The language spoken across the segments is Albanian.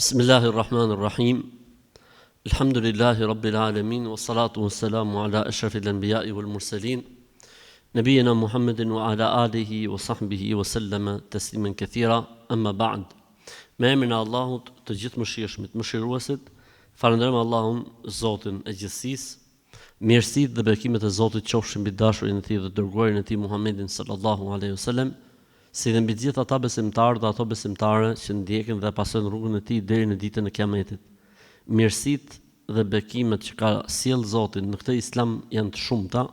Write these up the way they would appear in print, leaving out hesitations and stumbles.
Bismillahi Rahmanir Rahim. Elhamdulillahi Rabbil Alamin wa salatu wa salamu ala ashrafil anbiya'i wal mursalin. Nabiyina Muhammedin wa ala alihi wa sahbihi wa sallama tasliman kathira. Amma ba'd. Me emrin e Allahut, të gjithë mëshirshmit, mëshiruesit, falënderojmë Allahun, Zotin e gjithësisë, Mirësitë dhe bekimet e Zotit qofshin mbi të dashurin e Tij dhe të dërguarin e Tij Muhammedin sallallahu alejhi ve sellem, si dhe mbi të gjithë ata besimtarë dhe ato besimtare që ndjekin dhe e pasojnë rrugën e tij deri në ditën e Kiametit. Mirësitë dhe bekimet që ka sjellë Zoti në këtë Islam janë të shumta,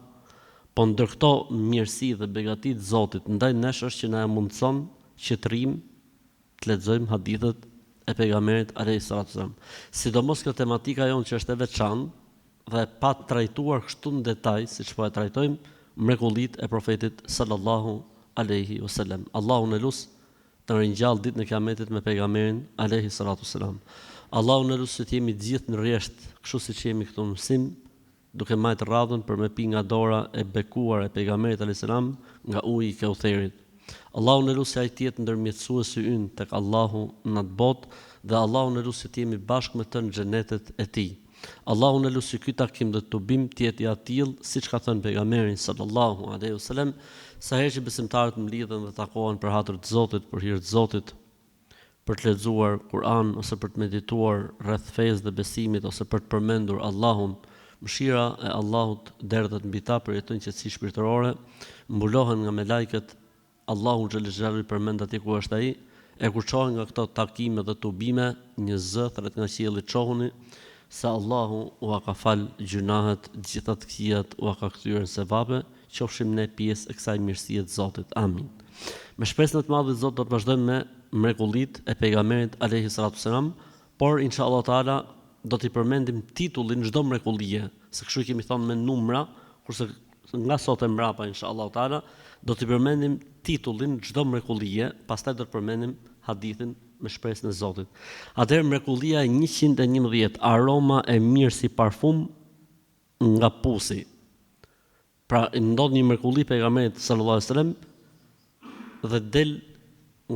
po ndër këto mirësi dhe begati të Zotit ndaj nesh është që na e mundëson që të rrimë të lexojmë hadithet e Pejgamberit alejhi salatu selam. Sidomos kjo tematika jonë që është e veçantë dhe e patrajtuar kështu në detaj siç po e trajtojmë mrekullitë e Profetit sallallahu alejhi wasallam. Allahun e lus të na ringjallë ditën e Kiametit me Pejgamberin alejhi salatu selam. Allahun e lus që të jemi të gjithë në rresht kështu siç jemi këtu në mësim duke majtë radhën për me pi nga dora e bekuar e Pejgamberit alejhi selam nga uji i Keutherit. Allahun e lus që ai të jetë ndërmjetësuesi ynë tek Allahu në atë botë dhe Allahun e lus që të jemi bashkë me të në xhenetet e tij. Allahun e lus që ky takim dhe tubim të jetë i atillë siç ka thënë Pejgamberi sallallahu alejhi ve selem, sa herë që besimtarët mblidhen dhe takohen për hatër të Zotit, për hir të Zotit, për të lexuar Kur'an ose për të medituar rreth fesë dhe besimit ose për të përmendur Allahun, mëshira e Allahut derdhet mbi ta, përjetojnë qetësi shpirtërore, mbulohen nga melajket, Allahu xhelle xhelaluhu i përmend atje ku është ai, e kur çohen nga këto takime dhe tubime, një zë thërret nga qielli çohuni, se Allahu ua ka fal gjynahet, të gjitha të këqijat ua ka kthyer në sevape, Qofshim ne pjesë e kësaj mirësie të Zotit. Amin. Me shpresën e të madhit Zot do të vazhdojmë me mrekullitë e Pejgamberit alejhi salatu selam, por inshallah teala do t'i përmendim titullin çdo mrekullie, se kështu i kemi thënë me numra, kurse nga sot e mbrapa inshallah teala do t'i përmendim titullin çdo mrekullie, pastaj do të përmendim hadithin me shpresën e Zotit. Atëherë mrekullia e 111, aroma e mirë si parfum nga pusi. Pra i ndodh një mrekulli pejgamberit sallallahu alejhi wasallam dhe del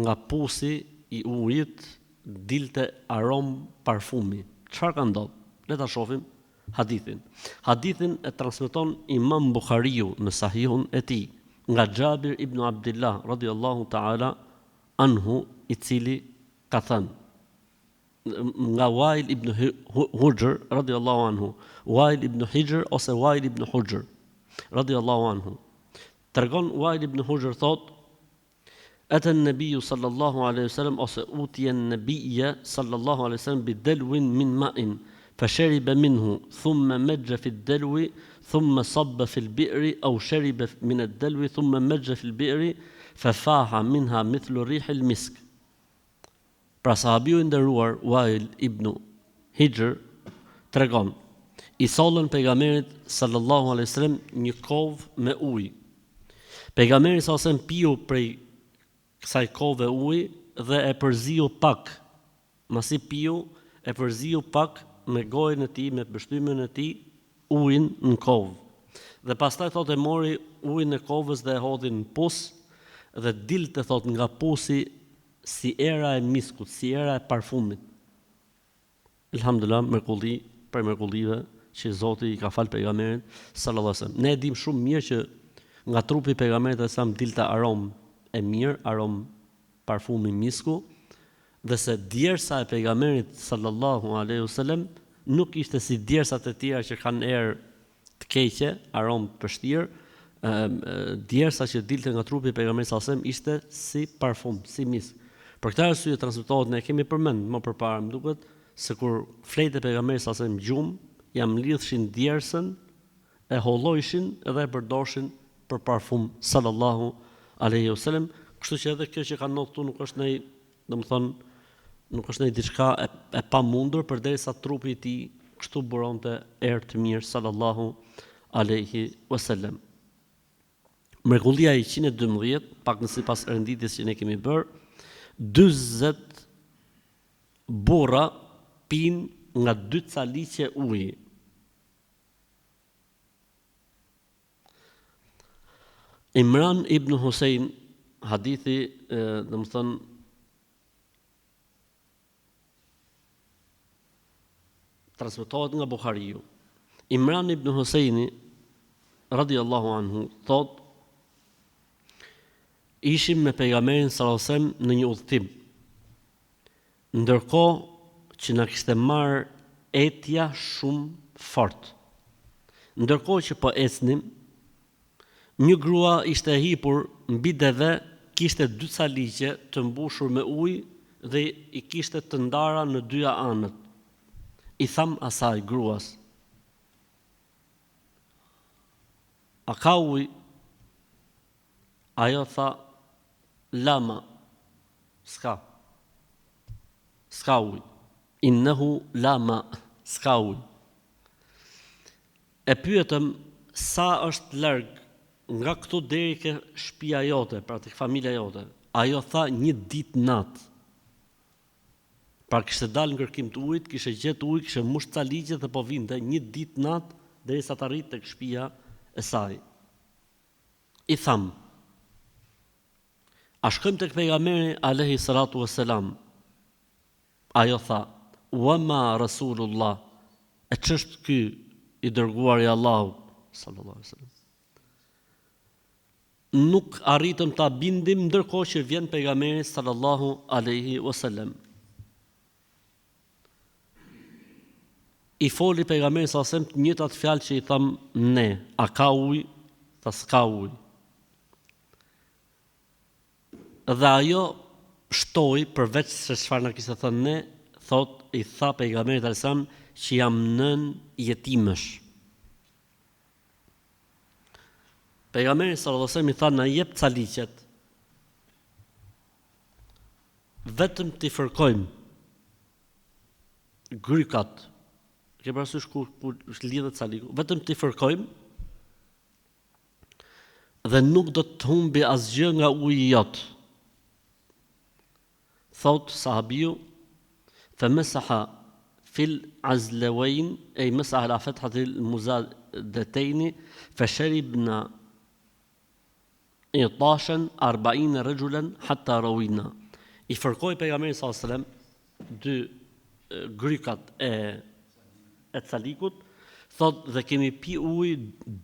nga pusi i ujit dilte aromë parfumi. Çfarë ka ndodh? Le ta shohim hadithin. Hadithin e transmeton Imam Buhariu në Sahihun e tij nga Xhabir ibn Abdillah radiallahu ta'ala anhu i cili ka thënë nga Wail ibn Hujr radiallahu anhu, Wail ibn Hijr ose Wail ibn Hujr radiallahu anhu. Tregon Wail ibn Hujr thot Ata an-nabiyyu sallallahu alaihi wasallam ose utiya an-nabiyya sallallahu alaihi wasallam bi dalwin min ma'in fashariba minhu thumma majja fi ad-dalwi thumma sabba fi al-bi'ri aw shariba min ad-dalwi thumma majja fi al-bi'ri fafaha minha mithlu rih al-misk Pra sahabiu i nderuar Wail ibn Hijr tregon, I sollën Pejgamberit sallallahu alejhi ve sellem një kovë me ujë. Pejgamberi sallallahu alejhi ve sellem piu prej kësaj kove ujë dhe e përziu pak, masi piu, e përziu pak me gojën e tij, me pështymën e tij, ujin në kovë. Dhe pastaj thotë e mori ujin e kovës dhe e hodhi në pus dhe dilte thotë nga pusi si era e miskut, si era e parfumit. Elhamdulillah, mrekulli prej mrekullive që Zoti i ka fal pejgamberit sallallahu alajhi wasallam. Ne e dimë shumë mirë që nga trupi i pejgamberit alajhi wasallam dilte aromë e mirë, aromë parfumi misku dhe se djersa e pejgamberit sallallahu alaihi wasallam nuk ishte si djersat e tjera që kanë erë të keqe, aromë të pështirë, djersa që dilte nga trupi i pejgamberit sallallahu alajhi wasallam ishte si parfum, si misk. Për këtë arsye transmetohet ne e kemi përmend më përpara, më duket se kur flejte pejgamberi sallallahu alajhi wasallam gjumë, ia mlidhshin djersën, e hollojshin dhe e përdorshin për parfum sallallahu alaihi wasallam, kështu që edhe kjo që ka ndodhur këtu nuk është ndonjë Domethënë, nuk është ndonjë diçka e, e pamundur përderisa trupi i tij kështu buronte erë të mirë sallallahu alaihi wasallam. Mrekullia e 112, pak në sipas renditjes që ne kemi bërë, 40 burra pinë nga dy caliqe uji. Imran ibn Husein, hadithi, domethënë, Transmetohet nga Buhariu. Imran ibn Husaini radiallahu anhu thotë Ishim me pejgamberin sallallahu alajhi wasallam në një udhëtim. Ndërkohë që na kishte marrë etja shumë fort. Ndërkohë që po ecnim, një grua ishte e hipur mbi deve, kishte dy caliqe të mbushur me ujë dhe i kishte të ndara në dyja anët. I thamë asaj gruas, A ka ujë? Ajo tha, La ma, s'ka. S'ka ujë. Innehu la ma, s'ka ujë. E pyetëm sa është larg nga këtu deri ke shpia jote, pra tek familja jote. Ajo tha një ditë natë. Pra kishte dalë në kërkim të ujit, kishte gjetë ujë, kishte mush caliqet dhe po vinte një ditë natë derisa të arrijë tek shpia e saj. I thamë, A shkojmë tek pejgamberi alejhi salatu ue selam? Ajo tha, Wa ma Rasulullah, e ç'është ky i dërguari i Allahut, sallallahu alejhi wasallam. Nuk arritëm ta bindim ndërkohë që vjen pejgamberi sallallahu alejhi wasallam. I foli pejgamberi sallallahu alejhi wasallam të njëjtat fjalë që i thamë ne, a ka ujë? Tha s'ka ujë. Dhe ajo shtoi përveç se çfarë na kishte thënë ne, thotë i tha pejgamberit alejhi selam që jam nënë jetimësh. Pejgamberi sallallahu alajhi wasallam i tha na jep caliqet. Vetëm t'i fërkojmë grykat. Ke parasysh ku ku lidhet caliku? Vetëm t'i fërkojmë dhe nuk do të humbi asgjë nga uji jot. Thotë sahabiu, Fe mesaha fil azlewejn, ej mesaha ala fethatil muzadetejni, fe sheribna itashen arbaine rexhulen hatta rawina. I fërkoi pejgamberi sallallahu alajhi wasallam dy grykat e e calikut, thotë dhe kemi pi ujë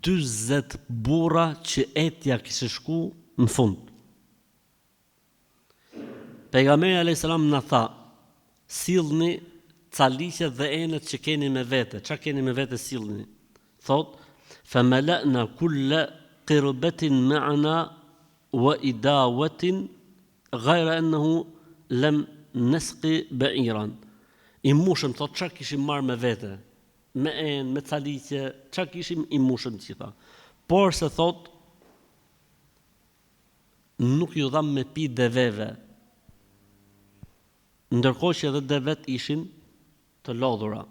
40 burra që etja kishte shku në fund. Pejgamberi alejhi selam na tha, Sillni caliqet dhe enët që keni me vete, ça keni me vete sillni. Thotë, Fa mala'na kulla qirbatin ma'ana wa idawatin ghayra annahu lam nasqi ba'iran. I mushëm, thotë, ça kishim marrë me vete, me enë, me caliqe, ça kishim i mushëm të gjitha. Por se thotë, Nuk ju dhamë me pi deveve, ndërkohë që edhe devet ishin të lodhura.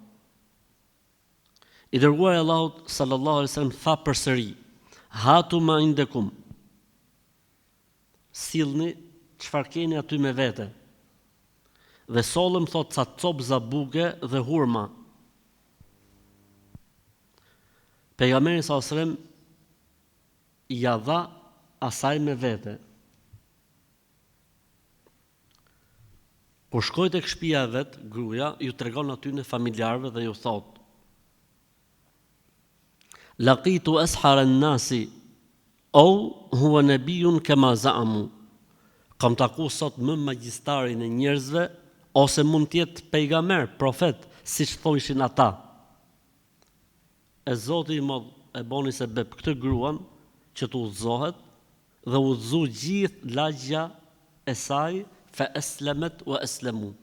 I dërguari i Allahut sallallahu alaihi wasallam tha përsëri: Hatu ma indekum. Sillni çfarë keni aty me vete. Dhe sollëm thotë ca copëza buke dhe hurma. Pejgamberi sallallahu alaihi wasallam ia dha asaj me vete. Kur shkoi tek shpia e vet, gruaja ju tregon atyne familjarëve dhe ju thotë, Laqitu ashara an-nasi aw huwa nabiyyun kama za'amu. Kam taku sot më magjistarin e njerëzve ose mund të jetë pejgamber, profet, siç thojshin ata. E Zoti i madh e boni sebep këtë gruan që të udhëzohet dhe u udhëzu gjithë lagja e saj fe eslemet wa eslemu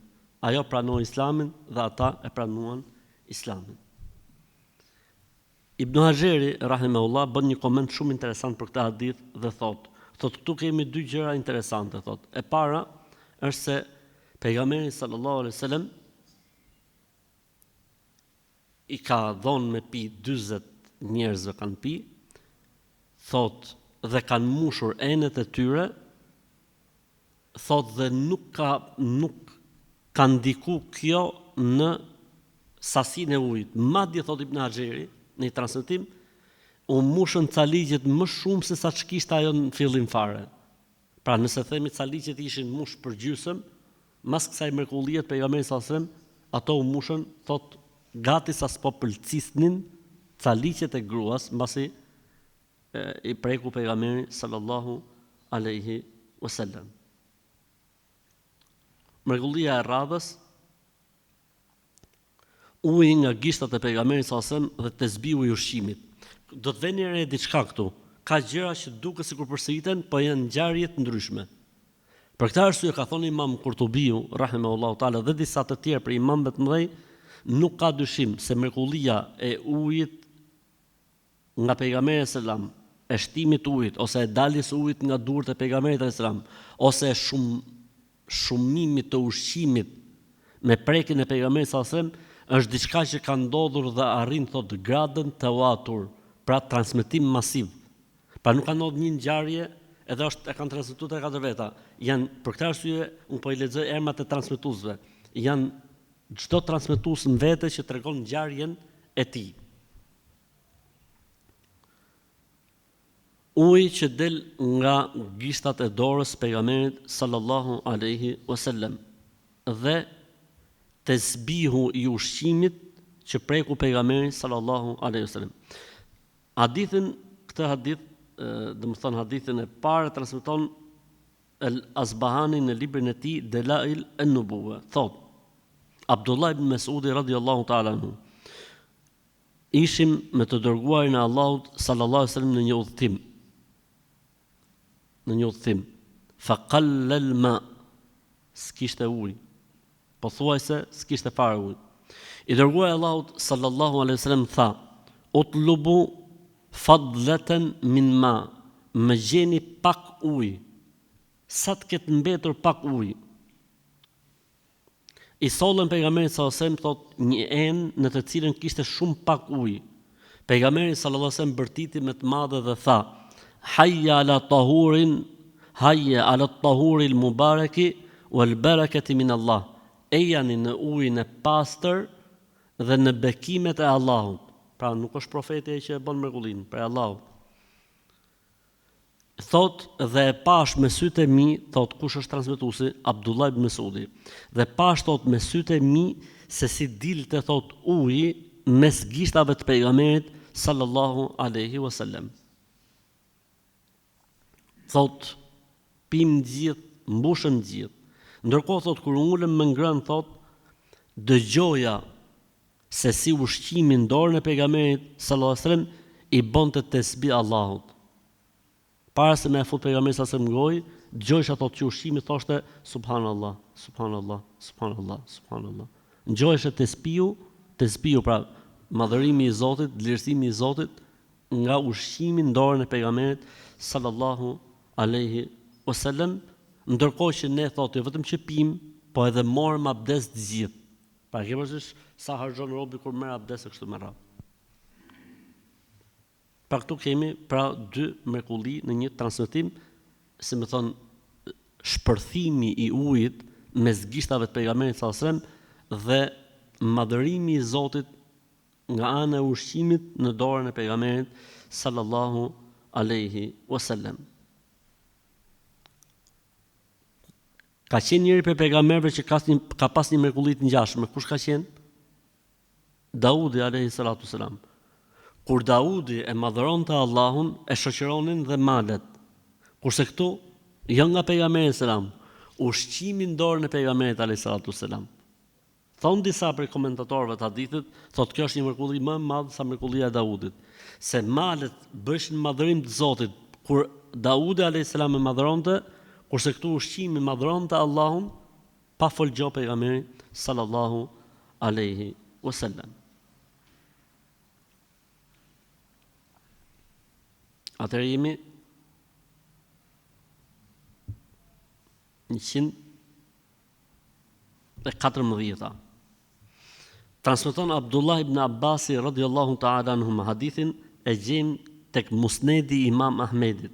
ajo pranoi islamin dhe ata e pranuan islamin. Ibn Haxheri rahimehullah bën një koment shumë interesant për këtë hadith dhe thotë, thotë këtu kemi dy gjëra interesante thotë. E para është se pejgamberi sallallahu alaihi wasallam i ka dhonë me pi 40 njerëzve kanë pi, thotë dhe kanë mushur enët e tyre, thotë dhe nuk ka nuk ka ndiku kjo në sasinë e ujit. Madje thotë Ibn Haxheri në një transmetim, u mushën caliqet më shumë se sa ç'kishte ajo në fillim fare. Pra nëse themi caliqet ishin mush për gjysëm, mas kësaj mrekullie të pejgamberit sallallahu alajhi wasallam, ato u mushën, thotë, gati sa s'po pëlcisnin caliqet e gruas mbasi i preku pejgamberi sallallahu alaihi wasallam. Mrekullia e radhës Uji nga gishtat e Pejgamberit sallallahu alejhi ve sellem dhe tesbihu i ushqimit. Do të veni re diçka këtu. Ka gjëra që duket sikur përsëriten, po janë ngjarje të ndryshme. Për këtë arsye ka thënë Imam Kurtubiu, rahimehullahu teala dhe disa të tjerë prej imamëve të mëdhenj, nuk ka dyshim se mrekullia e ujit nga Pejgamberi alejhi selam, e shtimit të ujit ose e daljes së ujit nga duart e Pejgamberit alejhi selam, ose e shum shumimit të ushqimit me prekjen e Pejgamberit sallallahu alejhi selam, është diçka që ka ndodhur dhe arrin thotë gradën tewatur, pra transmetim masiv. Pra nuk ka ndodhur një ngjarje edhe është e kanë transmetuar tre katër veta. Janë për këtë arsye unë po i lexoj emrat e transmetuesve. Janë çdo transmetues në vete që tregon ngjarjen e tij. Uji që del nga gishtat e dorës së Pejgamberit sallallahu alejhi wasallam dhe tesbihu i ushqimit që preku Pejgamberi sallallahu alejhi wasallam. Hadithin, këtë hadith, domethënë hadithin e parë e transmeton El Asbahani në librin e tij Delail en-Nubuwe, thotë Abdullah ibn Mesudi radiallahu ta'ala anhu, Ishim me të Dërguarin e Allahut sallallahu alejhi ve sellem në një udhëtim. Në një udhëtim. Fa qalla al ma. S'kishte ujë. Pothuajse s'kishte fare ujë. I Dërguari i Allahut sallallahu alejhi ve sellem tha: "Utlubu fadlatan min ma." Më gjeni pak ujë. Sa të ketë mbetur pak ujë. I sollën Pejgamberit sallallahu alejhi ve sellem thotë një enë në të cilën kishte shumë pak ujë. Pejgamberi sallallahu alejhi ve sellem bërtiti me të madhe dhe tha: Hayya ala tahurin, hayya ala tahuril mubaraki wal barakati min Allah. Ejani në ujin e pastër dhe në bekimet e Allahut. Pra nuk është profeti ai që e bën mrekullinë, prej Allahut. Thotë, dhe e pashë me sytë e mi, thotë, kush është transmetuesi, Abdullah ibn Mesudi, dhe pashë, thotë, me sytë e mi se si dilte, thotë, uji mes gishtave të Pejgamberit, sallallahu alejhi ue sellem. Thotë, pimë të gjithë, mbushëm të gjithë. Ndërkohë, thotë, kur u ulëm me ngrënë, thotë, dëgjoja se si ushqimi në dorën e Pejgamberit, sallallahu alejhi ve sellem, i bënte tesbih Allahut. Para se me e fut Pejgamberi sallallahu alejhi ve sellem në gojë, dëgjojsha thotë që ushqimi thoshte Subhanallah, Subhanallah, Subhanallah, Subhanallah. Dëgjoheshe tesbihu, tesbihu pra madhërimi i Zotit, dlirësimi i Zotit nga ushqimi në dorën e Pejgamberit sallallahu alejhi ve sellem, ndërkohë që ne thotë jo vetëm që pimë, po edhe morëm abdes të gjithë. Pra e ke parasysh sa harxhon robi kur merr abdes e kështu me radhë. Pra këtu kemi pra dy mrekulli në një transmetim, si me thënë shpërthimi i ujit mes gishtave të pejgamberit sallallahu alajhi wasallam dhe madhërimi i Zotit nga ana e ushqimit në dorën e pejgamberit sallallahu alaihi wasallam. Ka qenë njëri prej pejgamberëve që ka një ka pas një mrekulli të ngjashme. Kush ka qenë? Daudi alayhi salatu selam. Kur Daudi e madhëronte Allahun, e shoqëronin dhe malet. Kurse këtu, jo nga pejgamberi selam, ushqimi në dorën e pejgamberit alayhi salatu selam. Thonë disa prej komentatorëve të hadithit, thotë kjo është një mrekulli më e madhe sa mrekullia e Daudit, se malet bëjshin madhërim të Zotit kur Daudi alejhi selam e madhëronte, kurse këtu ushqimi madhëronte Allahun pa fol gjo pejgamberi sallallahu alejhi wasallam. Atëherë jemi 114. Transmeton Abdullah ibn Abbasi radiallahu ta'ala anhuma hadithin e gjejmë tek Musnedi i Imam Ahmedit.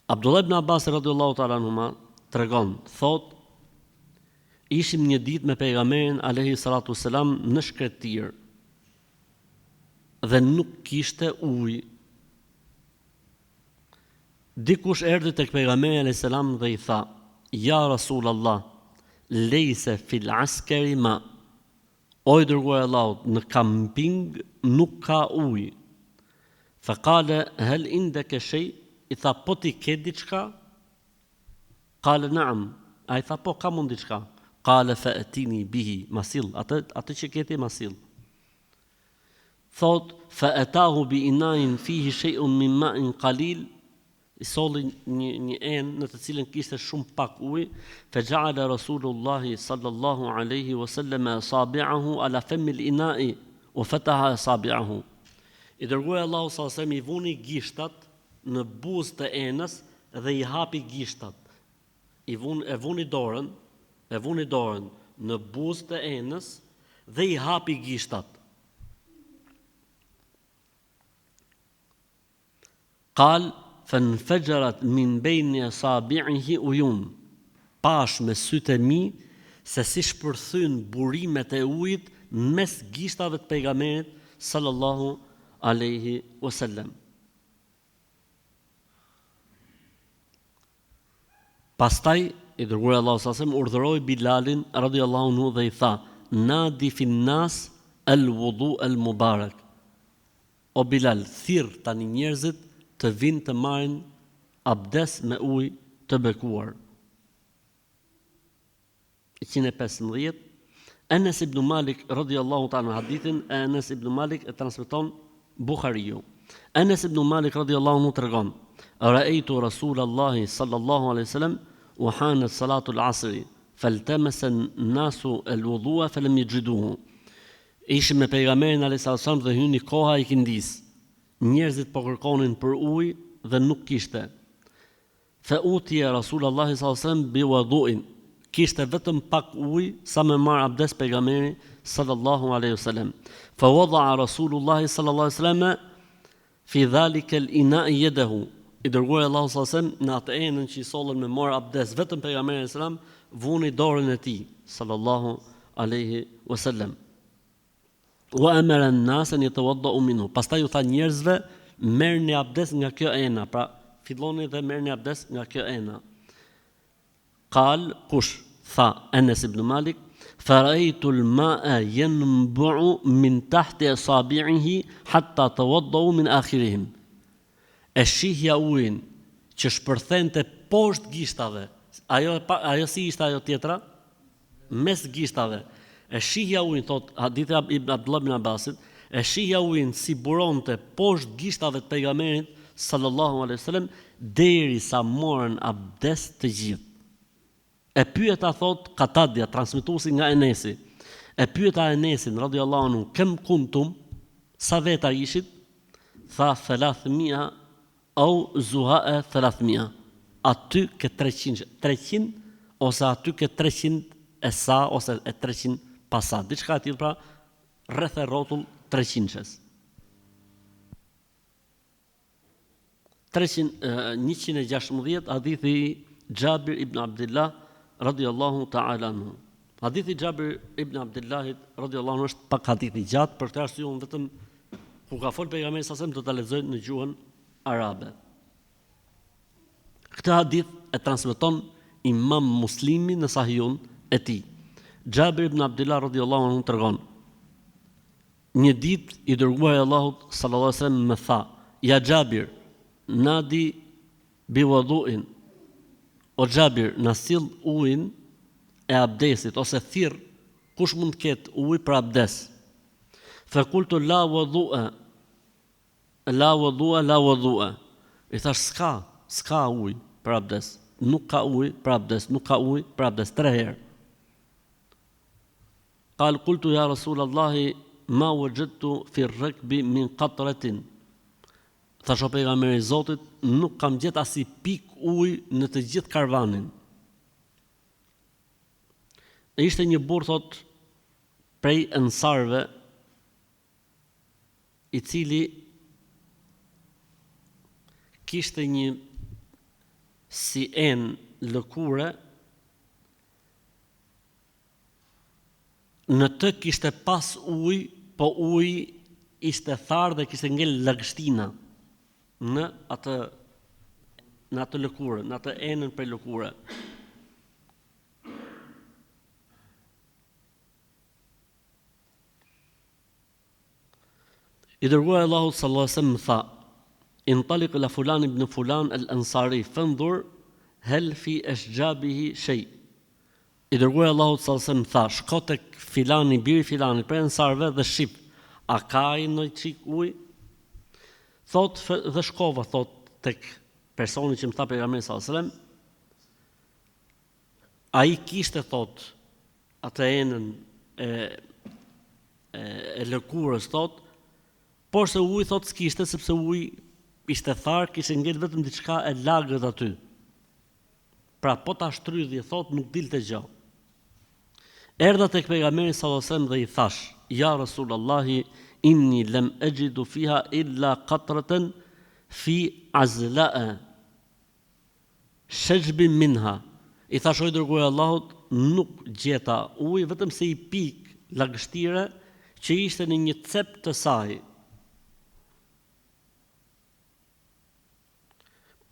Abdullah ibn Abbasi radiallahu ta'ala anhuma tregon, thotë ishim një ditë me pejgamberin alejhi salatu selam në shkretëtirë dhe nuk kishte ujë. Dikush erdhi tek Pejgamberi alejhi selam dhe i tha, Ja Rasul Allah, lejse fil askeri ma. O i Dërguar i Allahut, në kamping nuk ka ujë. Fe kale hel indeke shej, i tha po ti ke diçka? Kale naam, ai tha po kam unë diçka. Kale fe etini bihi, ma sill, atë, atë që ke ti ma sill. Thotë, fe etahu bi inain fihi shejun min ma'in qalil, i solli një një enë në të cilën kishte shumë pak ujë, fe ja'ala Rasulullahi sallallahu alejhi wa sallam asabi'ahu ala femmil ina'i wa fataha asabi'ahu. I dërguari i Allahut sallallahu alejhi wa sallam i vuni gishtat në buzë të enës dhe i hapi gishtat. I vun, e vuni dorën, e vuni dorën në buzë të enës dhe i hapi gishtat. Kal, Fenfexherat min bejni asabi'ihi ujun, Pashë me sytë e mi se si shpërthyen burimet e ujit mes gishtave të Pejgamberit sallallahu alejhi ue sellem. Pastaj, i Dërguari i Allahut sallallahu alejhi ue sellem urdhëroi Bilalin radijallahu anhu dhe i tha, Nadi fin nas el wudu el mubarak, O Bilal, thirr tani njerëzit të vijnë të marrin abdes me ujë të bekuar. 115, Enes ibn Malik radijallahu ta'ala anhu hadithin e Enes ibn Malik e transmeton Buhariu. Enes ibn Malik radijallahu anhu tregon: Ra'aytu Rasulallahi sallallahu alaihi wasallam wa hanat salatu al-asri faltamasa an-nasu al-wudu'a falam yajiduhu. Ishim me Pejgamberin alejhi salatu selam dhe hyni koha e ikindisë. Njerëzit po kërkonin për ujë dhe nuk kishte. Fe utije Rasulallahi sallallahu alejhi wasallam bi wudu'in. Kishte vetëm pak ujë sa me marrë abdes Pejgamberi sallallahu alejhi wasallam. Fe wada'a Rasulullahi sallallahu alejhi wasallam fi dhalika al-ina'i yadahu. I dërguari i Allahut sallallahu alejhi wasallam në atë enën që i sollën me marrë abdes vetëm Pejgamberi alejhi selam vuni dorën e tij sallallahu alejhi wasallam. Wa amara an-nas an yatawadda'u minhu. Pastaj u tha njerëzve, merrni abdes nga kjo ena, pra filloni dhe merrni abdes nga kjo ena. Qal, kush? Tha Enes ibn Malik, Fara'aytu al-ma'a yanbu'u min tahti asabi'ihi hatta tawadda'u min akhirihim. E shihja ujin që shpërthente poshtë gishtave. Ajo ajo si ishte ajo tjetra? Mes gishtave. E shihja ujin, thotë hadithi i Abdullah ibn Abbasit, e shihja ujin si buronte poshtë gishtave të Pejgamberit sallallahu alejhi wasallam derisa morën abdes të gjithë. E pyeta thotë Katadja, transmetuesi nga Enesi, e pyeta Enesin radiallahu anhu, kem kuntum, sa veta ishit? Tha thelathmia Au zuhae thelathmia, aty ke 300, 300 ose aty ke 300 e sa ose e 300 pa sa, diçka e tillë pra rreth e rrotull 300-shes. 300, 116 hadithi i Xhabir ibn Abdullah radiallahu ta'ala anhu. Hadithi i Xhabir ibn Abdullahit radiallahu anhu është pak hadith i gjatë, për këtë arsye unë vetëm Kur ka fol pejgamberi sa do ta lexoj në gjuhën arabe. Këtë hadith e transmeton Imam Muslimi në Sahihun e tij. Xhabir ibn Abdullah radhiyallahu anhu tregon: Një ditë i dërguari i Allahut sallallahu alaihi wasallam më tha: "Ja Xhabir, nadi bi wudu'in." O Xhabir, na sill ujin e abdesit ose thirr kush mund të ketë ujë për abdes. Fe kultu la wudu'a la wudu'a la wudu'a. I thash s'ka, s'ka ujë për abdes. Nuk ka ujë për abdes, nuk ka ujë për abdes tre herë. Kal kultu ja Rasul Allahi ma wajadtu fi rrakbi min qatratin. Thash o pejgamberi i Zotit, nuk kam gjetë asnjë pikë ujë në të gjithë karvanin. E ishte një burrë thot prej ensarëve i cili kishte një si enë lëkure në të kishte pas ujë, po uji ishte tharë dhe kishte ngel lagështina në atë në atë lëkurë, në atë enën prej lëkure. I dërguari i Allahut sallallahu alejhi ve sellem më tha, Intaliq ila fulan ibn fulan el ansari fandhur hel fi eshxhabihi shej. I dërguari i Allahut sallallahu alejhi ve sellem më tha, Shko tek filani biri i filanit prej ensarëve dhe shif, a ka ai ndonjë çik ujë? Thotë, dhe shkova, thotë, tek personi që më tha pejgamberi sallallahu alejhi ve sellem, ai kishte thotë atë enën e e, e lëkurës thotë, porse ujë thotë s'kishte sepse uji ishte tharë, kishte ngel vetëm diçka e lagët aty. Pra po ta shtrydhje thotë nuk dilte gjë. Erdha tek pejgamberi sallallahu alajhi wasallam dhe i thash, ja Rasulullahi, inni lem ejidu fiha illa qatratan fi azla'a Shexhbin minha, i thashë o i Dërguari i Allahut, nuk gjeta ujë vetëm se i pikë lagështire që ishte në një cep të saj.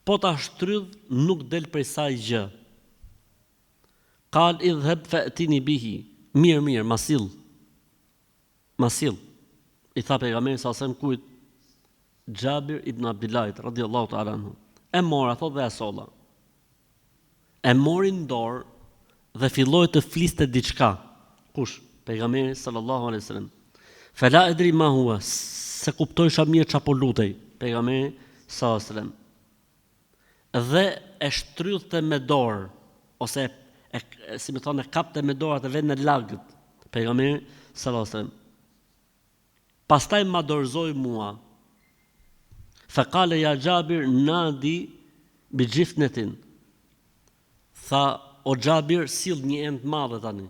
Po ta shtrydh nuk del prej saj gjë. Kal idhheb fe'tini bihi, mirë, mirë, ma sill. Ma sill, i tha pejgamberi sallallahu alajhi wasallam kujt? Xhabir ibn Abdillahit radiallahu ta'ala anhu. E mora thotë dhe e solla. E mori në dorë dhe filloi të fliste diçka. Kush? Pejgamberi sallallahu alaihi wasallam. Fela edri ma huwa, s'e kuptojsha mirë ça po lutej pejgamberi sallallahu alaihi wasallam. Dhe e shtrydhte me dorë ose e, e si me thonë e kapte me dorë atë vendin e lagët pejgamberi sallallahu alaihi wasallam. Pastaj ma dorëzoi mua. Fa kale ja Xhabir nadi bi xhifnetin. Tha o Xhabir sill një enë të madhe tani.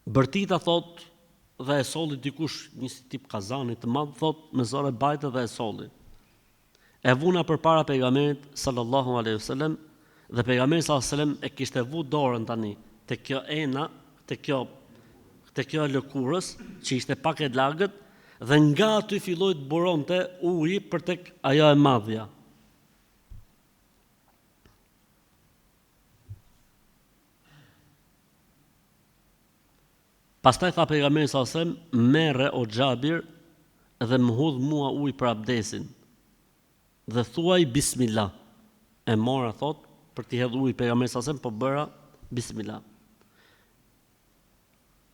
Bërtita thotë dhe e solli dikush një si tip kazani të madh thotë me zor e bajte dhe e solli. E vuna përpara pejgamberit sallallahu alaihi wasallam dhe pejgamberi sallallahu alaihi wasallam e kishte vu dorën tani te kjo ena, te kjo te kjo e lëkurës që ishte pak e lagët dhe nga aty filloi të buronte uji për tek ajo e madhja. Pastaj tha Pejgamberi sallallahu alejhi ve sellem, Merre o Xhabir dhe më hudh mua ujë për abdesin dhe thuaj Bismillah. E mora thotë për t'i hedhur ujë Pejgamberit sallallahu alejhi ve sellem, po bëra Bismillah.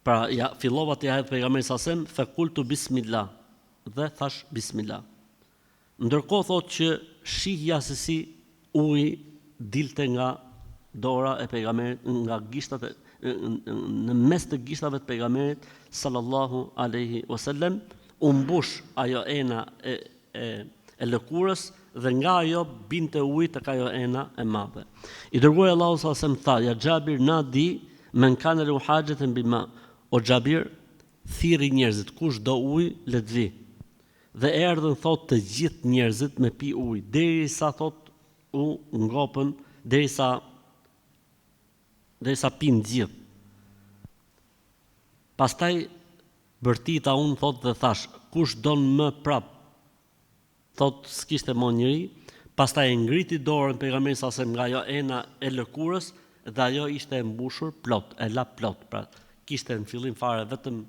Pra ja fillova t'ia hedh Pejgamberit sallallahu alejhi ve sellem, fe kultu Bismillah dhe thash Bismillah. Ndërkohë thotë që shihja se si uji dilte nga dora e pejgamberit nga gishtat e në mes të gishtave të pejgamberit sallallahu alaihi wasallam u mbush ajo ena e e e lëkurës dhe nga ajo binte uji tek ajo ena e madhe. I dërguari i Allahut sallallahu alaihi wasallam tha: "Ja Xhabir nadi men kana lahu hajaten bima." O Xhabir, thirri njerëzit, kush do ujë, le të vi. Dhe erdhën thotë të gjithë njerëzit me pi ujë, derisa thotë u ngopën, derisa derisa pinë të gjithë. Pastaj bërtita unë thotë dhe thash, kush don më prap? Thotë s'kishte më njeri, pastaj e ngriti dorën pejgamberi sallallahu alajhi wasallam nga ajo ena e lëkurës dhe ajo ishte e mbushur plot, e la plot, pra kishte në fillim fare vetëm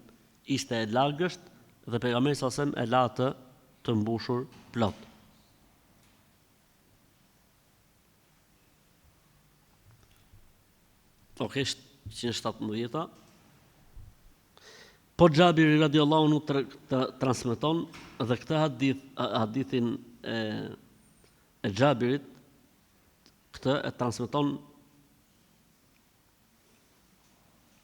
Ishte e lagësht dhe Pejgamberi sallallahu alejhi ve sellem e la atë të mbushur plot. Ok, 117-a. Po Xhabiri radiallahu anhu të, të transmeton dhe këtë hadith, hadithin e, e Xhabirit, këtë e transmeton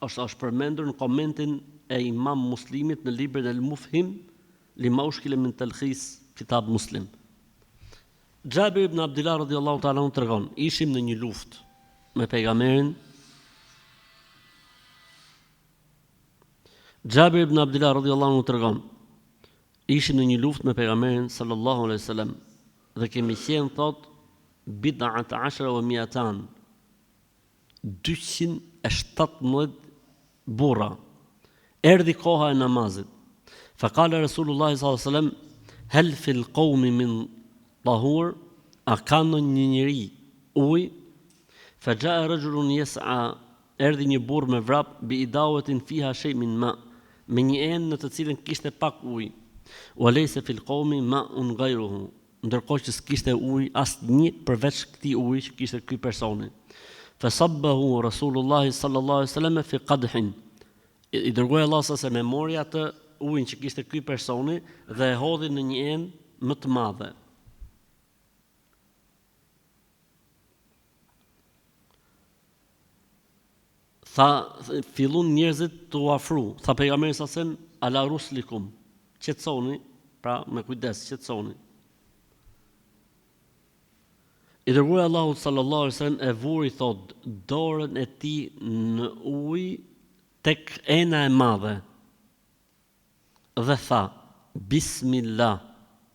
Është është përmendur në komentin e Imam Muslimit në librin El Mufhim lima ushkile min telkhis Kitab Muslim. Xhabir ibn Abdullah radiallahu ta'ala anhu tregon, ishim në një luftë me pejgamberin Xhabir ibn Abdullah radiallahu anhu tregon, ishim në një luftë me pejgamberin sallallahu alaihi wasallam dhe kemi qenë thot bid'at ashra wa mi'atan 217 burra. Erdhi koha e namazit. Fa kale Resulullahi sallallahu alaihi wasallam, hel fil qawmi min tahur, a ka ndonjë njeri ujë? Fa jaa rajulun yas'a, erdhi një burrë me vrap bi idawatin fiha shay min ma. me një enë në të cilën kishte pak ujë. Wa lejse fil qawmi ma'un ghayruhu, ndërkohë që s'kishte ujë asnjë përveç këtij uji që kishte ky personi. Fa sabbahu Rasulullahi sallallahu alaihi wasallam fi qadhin. I dërguari i Allahut sallallahu alaihi wasallam e mori atë ujin që kishte ky personi dhe e hodhi në një enë më të madhe. Tha, fillun njerëzit t'u afru. Tha pejgamberi sallallahu alajhi wasallam, ala ruslikum. Qetësoni, pra me kujdes, qetësoni. I dërguari i Allahut sallallahu alaihi wasallam e vuri thot dorën e tij në ujë tek ena e madhe. Dhe tha, Bismillah,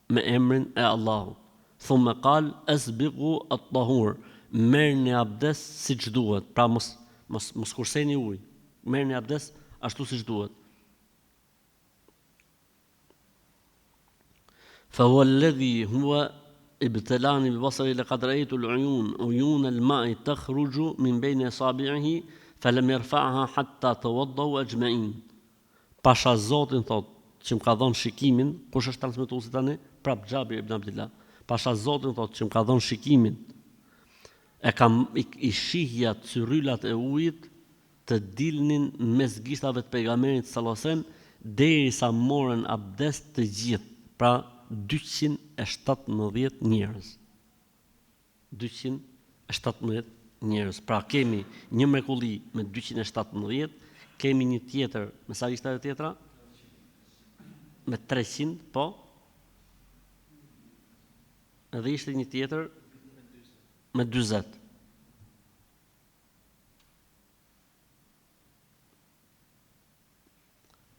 me emrin e Allahut. Thumme kal, Esbighu at-tahur, merrni abdes siç duhet, pra mos mos mos kurseni ujë, merrni abdes ashtu siç duhet. Fa huwa alladhi huwa ibtalani bi basari laqad ra'aytu al-uyun uyun al-ma'i takhruju min bayni asabi'ihi falam yarfa'ha hatta tawaddau ajma'in. Pasha Zotin thotë, që më ka dhënë shikimin, kush është transmetuesi tani? Prap Xhabir ibn Abdullah. Pasha Zotin thotë që më ka dhënë shikimin. E kam i, i shihja cyrrylat e ujit të dilnin mes gishtave të pejgamberit sallallahu alajhi wasallam derisa morën abdest të gjithë, pra 217 njerëz. 217 njerëz. Pra kemi një mrekulli me 217, kemi një tjetër, me sa ishte ajo tjetra? Me 300, po. Edhe ishte një tjetër me 40.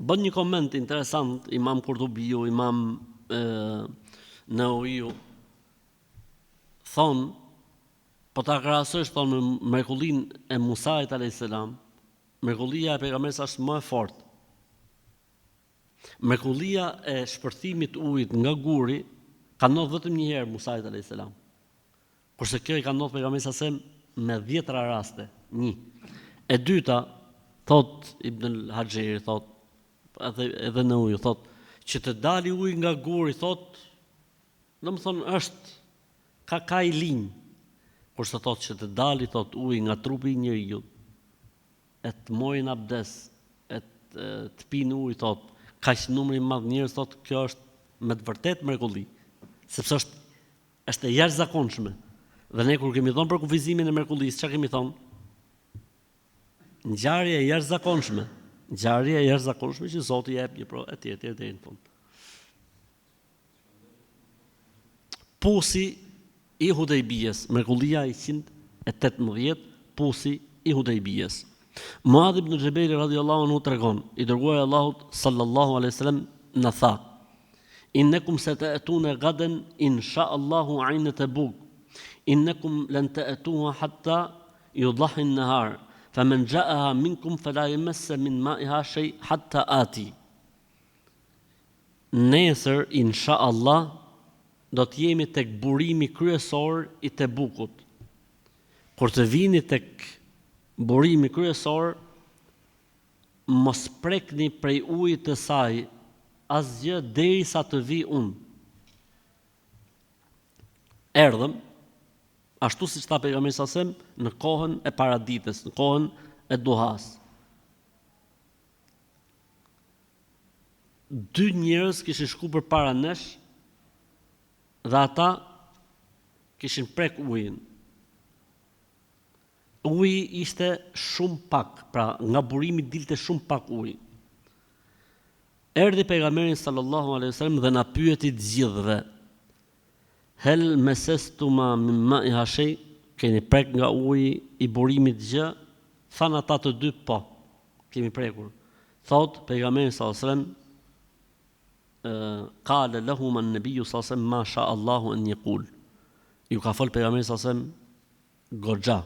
Bën një koment interesant Imam Kurtubiu, Imam Neuiu. Thon, po ta krahasosh thon me mrekullinë e Musait alayhis salam, mrekullia e pejgamberit është më e fortë. Mrekullia e shpërthimit të ujit nga guri ka ndodhur vetëm një herë Musait alayhis salam. Kurse kjo i ka ndodhur pejgamberit sallallahu alajhi wasallam me dhjetëra raste. Një. E dyta, thot Ibn al-Haxheri, thot edhe edhe Neuiu, thot që të dali uji nga guri, thot, domethënë është ka ka i linjë. Kurse thot që të dali thot uji nga trupi i njeriut, e të marrin abdes, e të, të pinë ujë, thot, kaq numër i madh njerëz, thot, kjo është me të vërtetë mrekulli, sepse është Është e jashtëzakonshme. Dhe ne kur kemi dhënë përkufizimin e mrekullisë, çka kemi thënë? Ngjarje e jashtëzakonshme, ngjarje e jashtëzakonshme që Zoti jep një pro etj etj deri në fund. Pusi i Hudejbijes, mrekullia 118, pusi i Hudejbijes. Muadh ibn Xhebeli radiallahu anhu tregon, i dërguari i Allahut sallallahu alaihi wasallam na tha: Innekum sete'tune gaden insha Allahu ayne Tebuk, innekum len te'tuha hatta yudahi an-nahar, famen ja'aha minkum fela yemesse min ma'iha shay hatta ati. Nesër insha Allah do të jemi tek burimi kryesor i Tebukut. Kur të vini tek burimi kryesor, mos prekni prej ujit të saj asgjë derisa të vij unë. Erdhëm, ashtu siç tha pejgamberi sallallahu alajhi wasallam, në kohën e paradites, në kohën e duhas. Dy njerëz kishin shku përpara nesh dhe ata kishin prek ujin. Uji ishte shumë pak, pra nga burimi dilte shumë pak ujë. Erdhi pejgamberi sallallahu alaihi wasallam dhe na pyeti të gjithëve. Hel mesestuma min ma'iha shay, keni prek nga uji i burimit gjë? Thanë ata të dy po, kemi prekur. Thot pejgamberi sallallahu alaihi wasallam Kale lehuma an-nabiyyu sallallahu alaihi wasallam ma sha Allahu an yaqul. Ju ka fol pejgamberi sallallahu alaihi wasallam goxha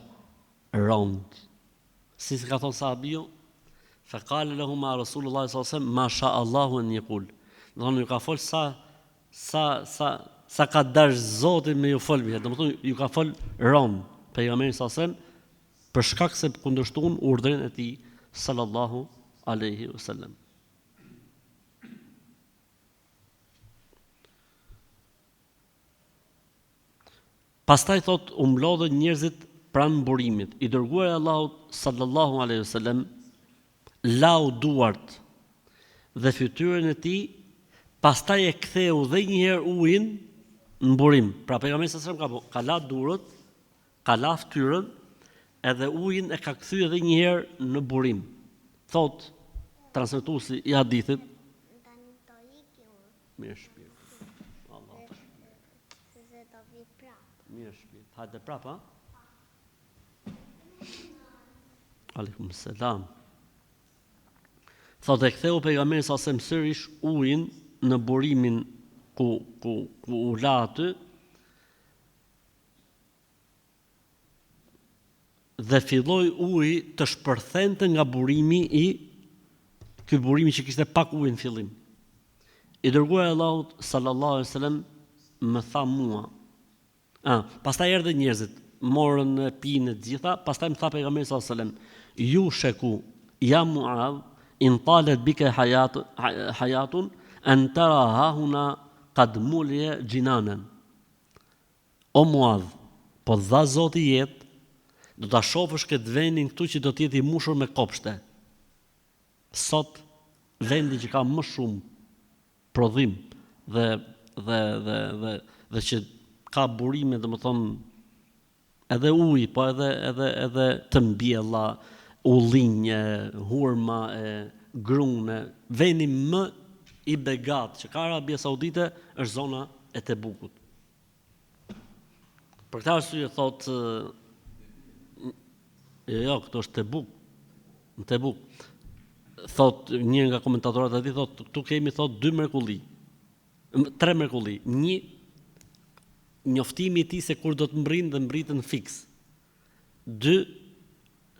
rond. Si si ka thonë sahabiu? Fa kale lehuma Rasulullah sallallahu alaihi wasallam ma sha Allahu an yaqul. Do thonë ju ka fol sa sa sa sa ka dash Zoti me ju fol mirë. Domethënë ju ka fol rond pejgamberi sallallahu alaihi wasallam për shkak se kundërshtun urdhrin e tij sallallahu alaihi wasallam. Pastaj thotë u mblodhën njerëzit pranë burimit. I dërguari i Allahut sallallahu alejhi ve selem lau duart dhe fytyrën e tij, pastaj e ktheu dhe një herë ujin në burim. Pra pejgamberi sallallahu alejhi ve selem ka ka la durët, ka la fytyrën, edhe ujin e ka kthy edhe një herë në burim. Thotë transmetuesi i hadithit, Mirë shpirt. Allah të shpërbleftë. Se do vi prap. Mirë shpirt. Hajde prap, ha? Aleikum selam. Thotë e ktheu pejgamberi sa sem sërish ujin në burimin ku ku ku u la aty dhe filloi uji të shpërthente nga burimi i ky burimi që kishte pak ujë në fillim. I dërguari i Allahut sallallahu alaihi wasallam më tha mua. Ah, pastaj erdhën njerëzit, morën e pinë të gjitha, pastaj më tha pejgamberi sallallahu alaihi wasallam, "Jusheku ja Muadh, in talet bike hayat hayatun an tara hahuna qad muliya jinanan." O Muadh, po të dha Zoti jetë, do ta shofësh këtë vendin këtu që do të jetë i mushur me kopshte. Sot vendi që ka më shumë prodhim dhe dhe dhe dhe dhe që ka burime, domethënë edhe ujë, po edhe edhe edhe të mbjella, ullinj, hurma e grune, vendi më i begatë që ka Arabia Saudite është zona e Tebukut. Për këtë arsye thotë jo, jo, këtu është Tebuk. Në Tebuk. Thotë një nga komentatorët e tij thotë këtu kemi thotë dy mrekulli. Tre mrekulli. Një njoftimi i tij se kur do të mbrijnë dhe mbritën fiks. Dy,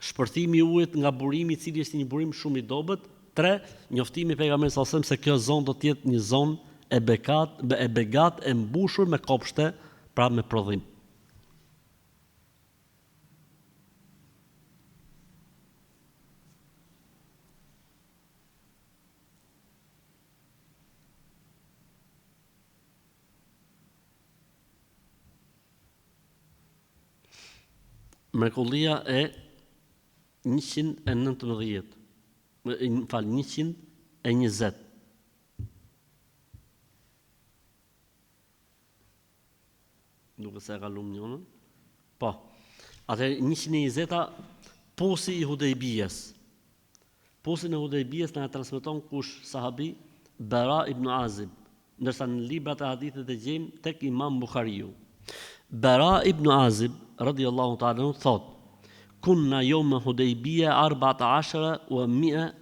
shpërthimi i ujit nga burimi i cili është një burim shumë i dobët. 3, njoftimi i pejgamberit sallallahu alajhi wasallam se kjo zonë do të jetë një zonë e bekat, e begatë e mbushur me kopshte, pra me prodhim. Mrekullia e 119, më fal 120. Duket se e kalum njënën. Po. Atëherë 120-a pusi i Hudejbijes. Pusin e Hudejbijes na e transmeton kush sahabi Bera ibn Azib, ndërsa në librat e hadithit e gjejmë tek Imam Buhariu. Bera ibn Azib radiallahu ta'ala anhu thotë: Kunna yawma Hudejbije arba'ata ashara wa mi'a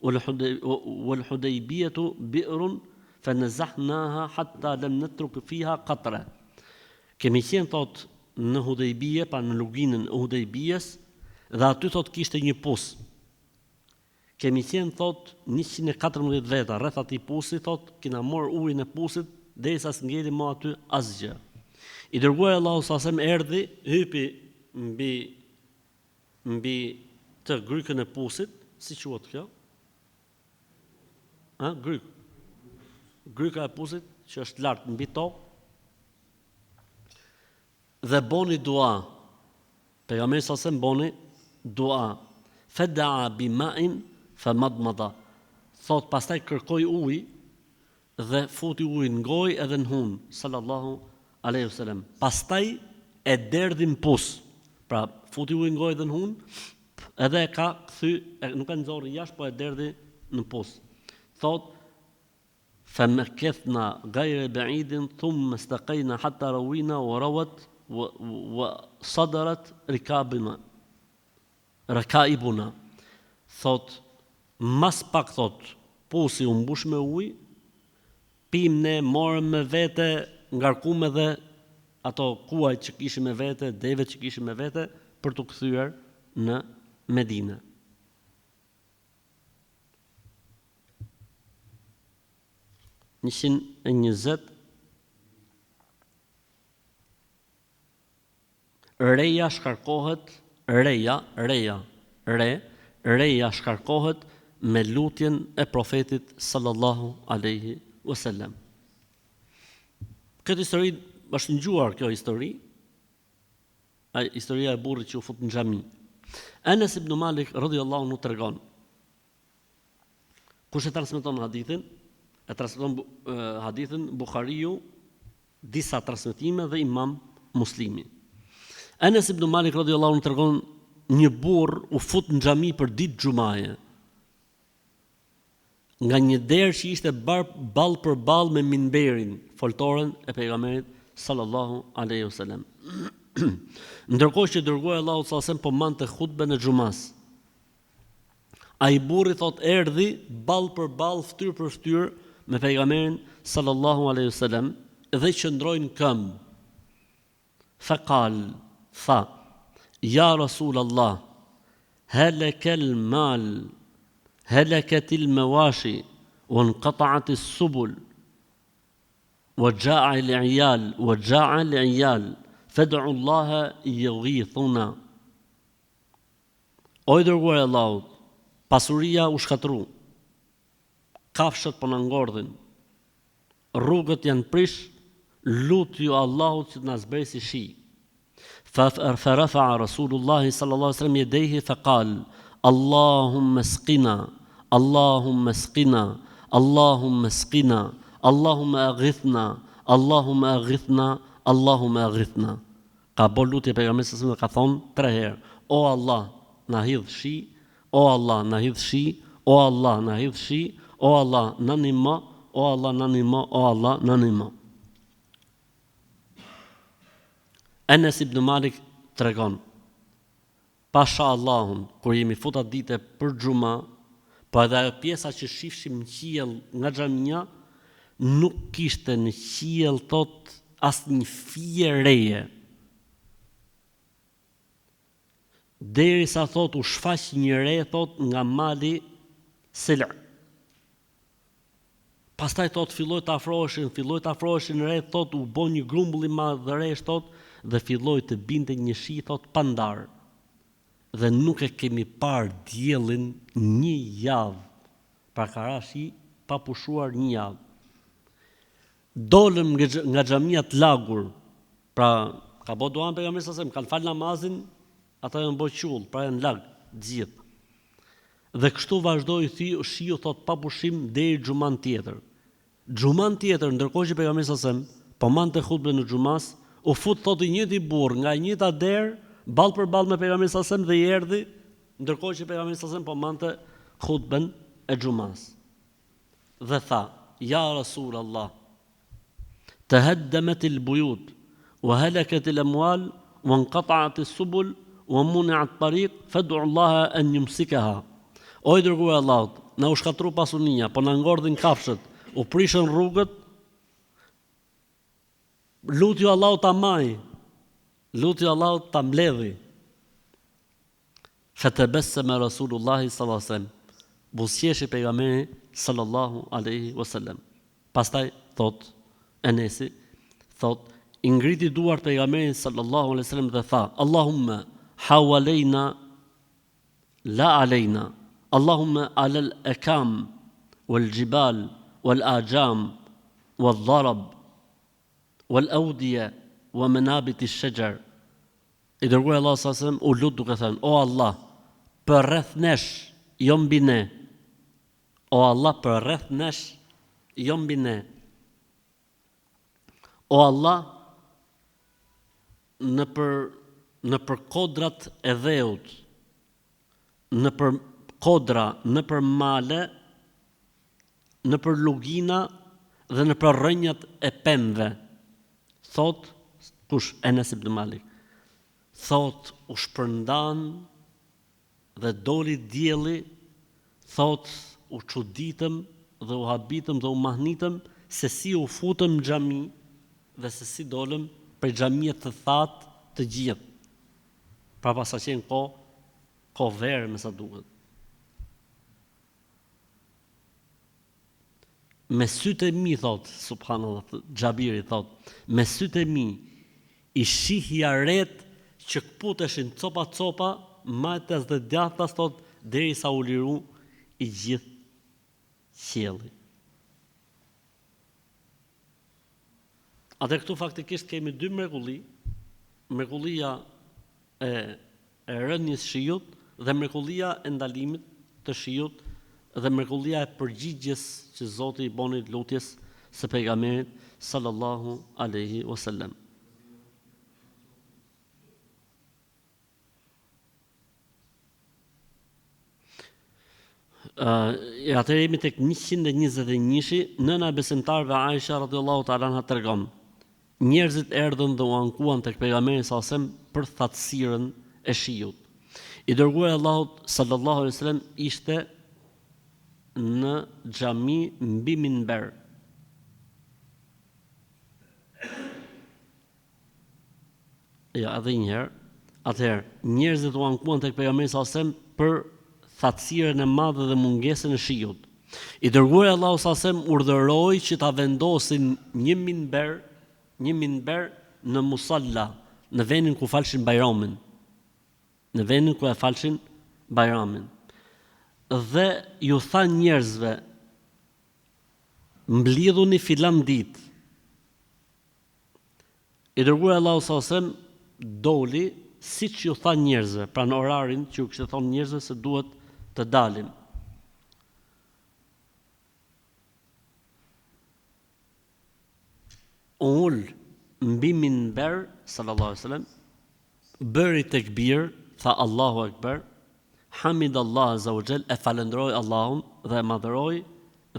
wal Hudejbijetu bi'run fa nazahnaha hatta lam natruk fiha qatra. Kemi qenë thotë në Hudejbije, pra në luginën e Hudejbijes, dhe aty thotë kishte një pus. Kemi qenë thotë 114 veta rreth atij pusi, thotë kina marrë ujin e pusit derisa s'ngeli më aty asgjë. I dërguari i Allahut sallallahu alajhi wasallam erdhi, hypi mbi mbi të grykën e pusit, si quhet kjo? Ë, gryk. Gryka e pusit që është lart mbi tokë dhe boni dua. Pejgamberi sallallahu alajhi wasallam boni dua. Fedaa bi ma'in fa madmada. Thot pastaj kërkoi ujë dhe futi ujin në gojë edhe në hundë, sallallahu alejhi wasallam. Pastaj e derdhi në pus. Pra futi ujin në gojë dhe në hundë, edhe e ka kthy, e, nuk e nxorri jashtë, po e derdhi në pus. Thot fa makethna ghayra ba'idin thumma istaqayna hatta rawina wa rawat wa, wa sadarat rikabina rakaibuna thot mas pak thot pusi u mbush me ujë Pimë ne, morëm me vete, ngarkum edhe ato kuajt që kishim me vete, devet që kishim me vete, për t'u kthyer në Medinë. 120 Reja shkarkohet, reja, reja, re, reja shkarkohet me lutjen e Profetit sallallahu alejhi wasallam. Këtë histori është ngjuar kjo histori. Ai historia e burrit që u fut në xhami. Enes ibn Malik radhiyallahu anhu tregon. Kush e transmeton hadithin? E transmeton hadithin Buhariu disa transmetime dhe Imam Muslimi. Enes ibn Malik radhiyallahu anhu tregon një burrë u fut në xhami për ditë xhumaje. Nga një derë që ishte ballë për ballë me minberin, foltoren e pejgamberit sallallahu alaihi wasallam. Ndërkohë që i dërguari i Allahut sallallahu alaihi wasallam po mbante hutben e xhumas. Ai burri thotë erdhi ballë për ballë, fytyrë për fytyrë me pejgamberin sallallahu alaihi wasallam dhe qëndroi në këmbë. Fekal, tha, Ja Rasul Allah, helekel mal, heleketil mewashi, wa nqata'atis subul, wa xha'al iyal, wa xha'al iyal, fed'u Allaha yughithuna. O i dërguar i Allahut, pasuria u shkatërru, kafshët po na ngordhin, Rrugët janë prish, lutju Allahut që të na zbresi shi. Fa rafa'a Rasulullahi sallallahu alaihi wasallam yadayhi fa qal, Allahumma sqina, Allahumma sqina, Allahumma sqina, Allahumma aghithna, Allahumma aghithna, Allahumma aghithna. Ka bo lutje pejgamberi sallallahu alaihi wasallam dhe ka thonë tre herë, O Allah, na hidh shi, O Allah na hidh shi O Allah na hidh shi O Allah na ndihmo O Allah na ndihmo O Allah na ndihmo Enes ibn Malik tregon Pasha Allahun kur jemi fut atë dite për xhuma po edhe ajo pjesa që shifshim në qiell nga xhamia nuk kishte në qiell thotë asnjë fije reje Derisa thotë u shfaq një re thotë nga mali Sil'. Pastaj thotë filloi të afroheshin, filloi të afroheshin retë thotë u bë një grumbull i madh resh thotë dhe filloi të binte një shi thotë pa ndarë. Dhe nuk e kemi parë diellin një javë. Pra ka ra shi pa pushuar një javë. Dolëm nga xhamia të lagur, pra ka bo duan pejgamberi sallallahu alajhi wasallam, kanë fal namazin, ata janë bo qull, pra janë lag të gjithë. Dhe kështu vazhdoi shiu thot pa pushim deri xhuman tjetër. Xhuman tjetër, ndërkohë që pejgamberi sallallahu alajhi wasallam po mbante hutben e xhumas, u fut thot i njëjti burrë nga e njëjta derë, ballë për ballë me pejgamberin sallallahu alajhi wasallam dhe i erdhi ndërkohë që pejgamberi sallallahu alajhi wasallam po mbante hutben e xhumas. Dhe tha, Ja Rasul Allah, teheddemet il bujut, wa heleket il emual, wa nqata'at is subul, wa muni'at tariq, fed'u Allaha en jumsikeha. O i dërguar i Allahut, na u shkatërru pasunia, po na ngordhin kafshët, u prishën rrugët, lutju Allahut ta maj, lutju Allahut ta mbledhi. Fetebesseme Rasulullahi sallallahu alejhi ve sellem, buzëqeshi Pejgamberi sallallahu alejhi ve sellem. Pastaj thotë Enesi, thotë, i ngriti duart Pejgamberi sallallahu alejhi ve sellem dhe tha, Allahumme hawalejna la alejna, Allahumme alel ekam wal xhibal wal ajam wal dharab wal awdije wa menabiti shexher. I Dërguari i Allahut sallallahu alejhi ve sellem u lut duke thënë, O Allah, përreth nesh, jo mbi ne. O Allah, përreth nesh, jo mbi ne. O Allah, nëpër nëpër kodrat e dheut, nëpër kodra, nëpër male, nëpër lugina dhe nëpër rrënjët e pemëve. Thotë, kush, Enes ibn Malik. Thotë, u shpërndanë dhe doli dielli, thotë, u çuditëm dhe u habitëm dhe u mahnitëm se si u futëm në xhami dhe se si dolëm prej xhamie të thatë të gjithë. Pra paska qenë kohë, kohë vere me sa duket. Me sytë e mi thot, subhanallah, Xhabiri thot, me sytë e mi i shihja retë që këputeshin copa copa, majtas dhe djathtas thot, derisa u liru i gjithë qielli. Atëherë këtu faktikisht kemi dy mrekulli, mrekullia. e e rënies shiut dhe mrekullia e ndalimit të shiut dhe mrekullia e përgjigjes që Zoti i boni lutjes së pejgamberit sallallahu alejhi wasallam. Uh, atëherë jemi tek 121-shi, nëna e besimtarëve Aisha radhiyallahu ta'ala anha tregon. Njerëzit erdhën dhe u ankuan tek pejgamberi sallallahu alajhi wasallam për thatësirën e shiut. I dërguari i Allahut sallallahu alaihi wasallam ishte në xhami mbi minber. Ja, edhe një herë. Atëherë, njerëzit u ankuan tek pejgamberi sallallahu alajhi wasallam për thatësirën e madhe dhe mungesën e shiut. I dërguari i Allahut sallallahu alajhi wasallam urdhëroi që ta vendosin një minber, një minber në musalla, në vendin ku falshin Bajramin. Në vendin ku e falshin Bajramin. Dhe ju tha njerëzve, mblidhuni filan ditë. I Dërguari i Allahut sallallahu alejhi ve sellem doli siç ju tha njerëzve, pra në orarin që ju kishte thonë njerëzve se duhet të dalin. U ul mbi minber sallallahu alejhi ve sellem, bëri tekbir, tha Allahu Ekber, Hamid Allah azza wa jall e falënderoi Allahun dhe e madhëroi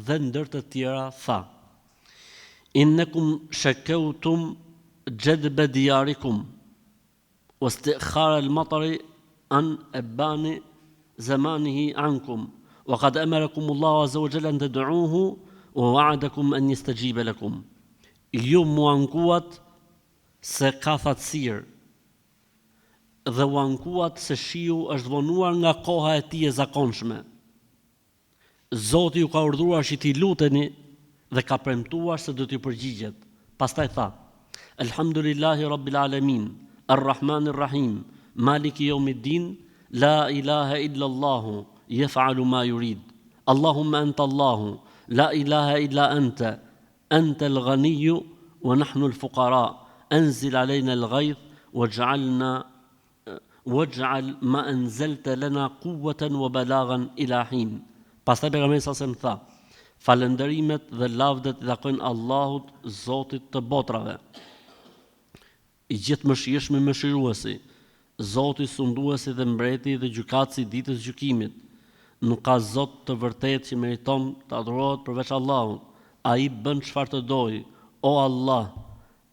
dhe ndër të tjera tha Innekum shekeutum xhedbe dijarikum wa istikhar al matari an ebani zemanihi ankum wa kad emerakum Allahu azza wa jall an ted'uhu wa wa'adakum an yestajibe lakum Ju m'u ankuat se ka thatësirë dhe u ankuat se shiu është vonuar nga koha e tij e zakonshme. Zoti ju ka urdhëruar që t'i luteni dhe ka premtuar se do t'ju përgjigjet. Pastaj tha, Elhamdulillahi Rabbil Alemin, Ar-Rahmanir Rahim, Maliki Yawmiddin, La ilahe illa Allahu, yef'alu ma yurid. Allahumma anta Allahu, la ilahe illa anta, anta al-ghaniyyu wa nahnu al-fuqara, anzil alejna al-ghayth waj'alna Waj'al ma anzalta lana quwwatan wa balaghan ila hin. Pastaj Pejgamberi sallallahu alejhi ve sellem tha, Falënderimet dhe lavdet i takojnë Allahut, Zotit të botrave, i Gjithëmëshirshmi Mëshiruesi, Zoti Sunduesi dhe Mbreti dhe Gjykatësi i Ditës së Gjykimit. Nuk ka Zot të vërtetë që meriton të adhurohet përveç Allahut. Ai bën çfarë të dojë. O Allah,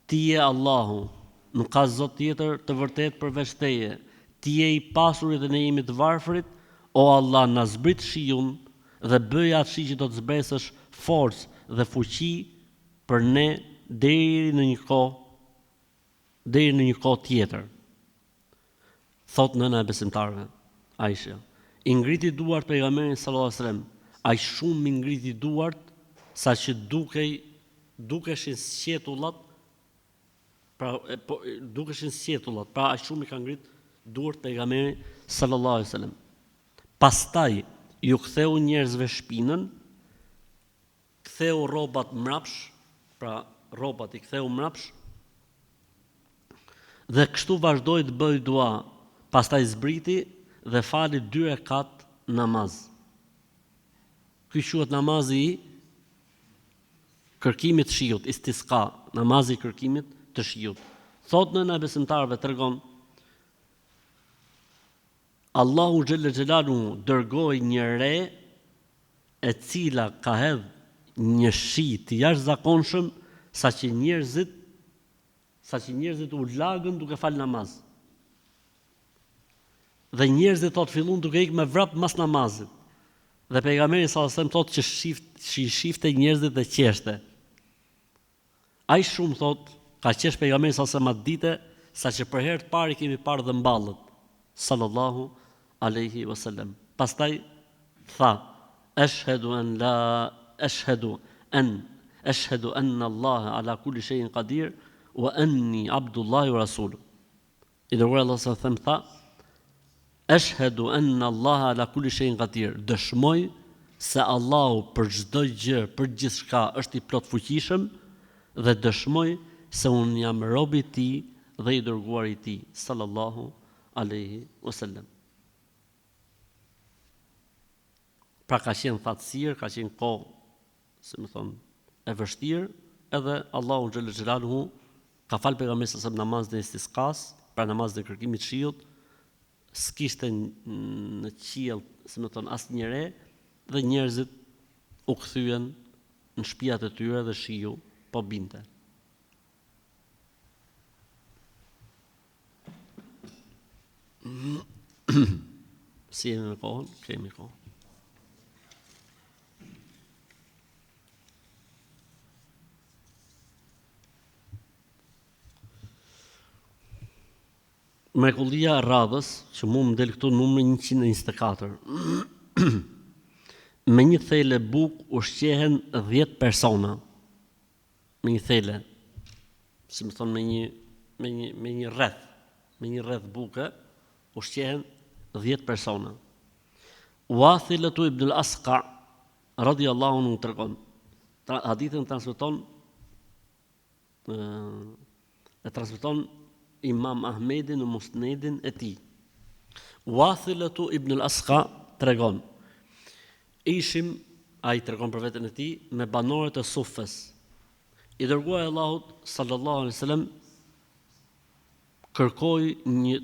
Ti je Allahu, nuk ka Zot tjetër të vërtetë përveç Teje, Ti je i pasuri dhe ne jemi të varfrit, o Allah na zbrit shiun dhe bëje atë shi që do të zbresësh forcë dhe fuqi për ne deri në një kohë deri në një kohë tjetër. Thotë nëna e besimtarëve, Aishja, I ngriti duart Pejgamberi sallallahu alejhi ve sellem, aq shumë i ngriti duart sa që dukej dukeshin sqetullat, pra po dukeshin sqetullat, pra aq shumë i ka ngrit duart Pejgamberi sallallahu alejhi ve sellem. Pastaj ju ktheu njerëzve shpinën, ktheu rrobat mrapsh, pra rrobat i ktheu mrapsh, dhe kështu vazhdoi të bëjë dua, pastaj zbriti dhe fali dy rekat namaz. Ky quhet namazi i kërkimit të shiut, istiska, namazi i kërkimit të shiut. Thotë nëna e besimtarëve tregon Allahu xhelle xhelaluhu dërgoi një re e cila ka hedh një shi të jashtëzakonshëm saqë njerëzit saqë njerëzit u lagën duke fal namaz. Dhe njerëzit thotë fillun duke ik me vrap mas namazit. Dhe pejgamberi sallallahu alajhi wasallam thotë që shift, që i shifte njerëzit dhe qeshte. Aq shumë thotë, ka qesh pejgamberi sallallahu alejhi ve sellem atë dite, saqë për herë të parë i kemi parë dhëmballët, sallallahu alejhi ve sellem. Pastaj tha, Eshhedu en la eshhedu en eshhedu enne Allahe ala kulli shejin kadir wa enni abdullahi wa rasuluh. I dërguari i Allahut sallallahu alejhi ve sellem tha, Eshhedu enne Allahe ala kulli shejin kadir, dëshmoj se Allahu për çdo gjë, për gjithçka është i plotfuqishëm dhe dëshmoj se unë jam rob i Tij dhe i dërguari i Tij, sallallahu alejhi. alejhi wasallam. Pra ka qenë thatësirë, ka qenë kohë, si me thonë, e vështirë, edhe Allahu xhelle xhelaluhu ka fal pejgamberi sallallahu alajhi wasallam namazin e istiskas, pra namazin e kërkimit të shiut, s'kishte në qiell, si me thonë, asnjë re dhe njerëzit u kthyen në shtëpiat e tyre dhe shiu po binte. Si jemi me kohën? Kemi kohë. Mrekullia e radhës, që mu më del këtu numri 124. me një thele bukë ushqehen 10 persona. Me një thele, si me thonë me një me një me një rreth, me një rreth buke ushqehen 10 persona. Wathiletu ibn al-Asqa radiallahu anhu tregon. Tra, hadithin transmeton e transmeton Imam Ahmedi në Musnedin e tij. Wathiletu ibn al-Asqa tregon. Ishim, ai tregon për veten e tij, me banorët e Sufes. I dërguari i Allahut sallallahu alaihi wasallam kërkoi një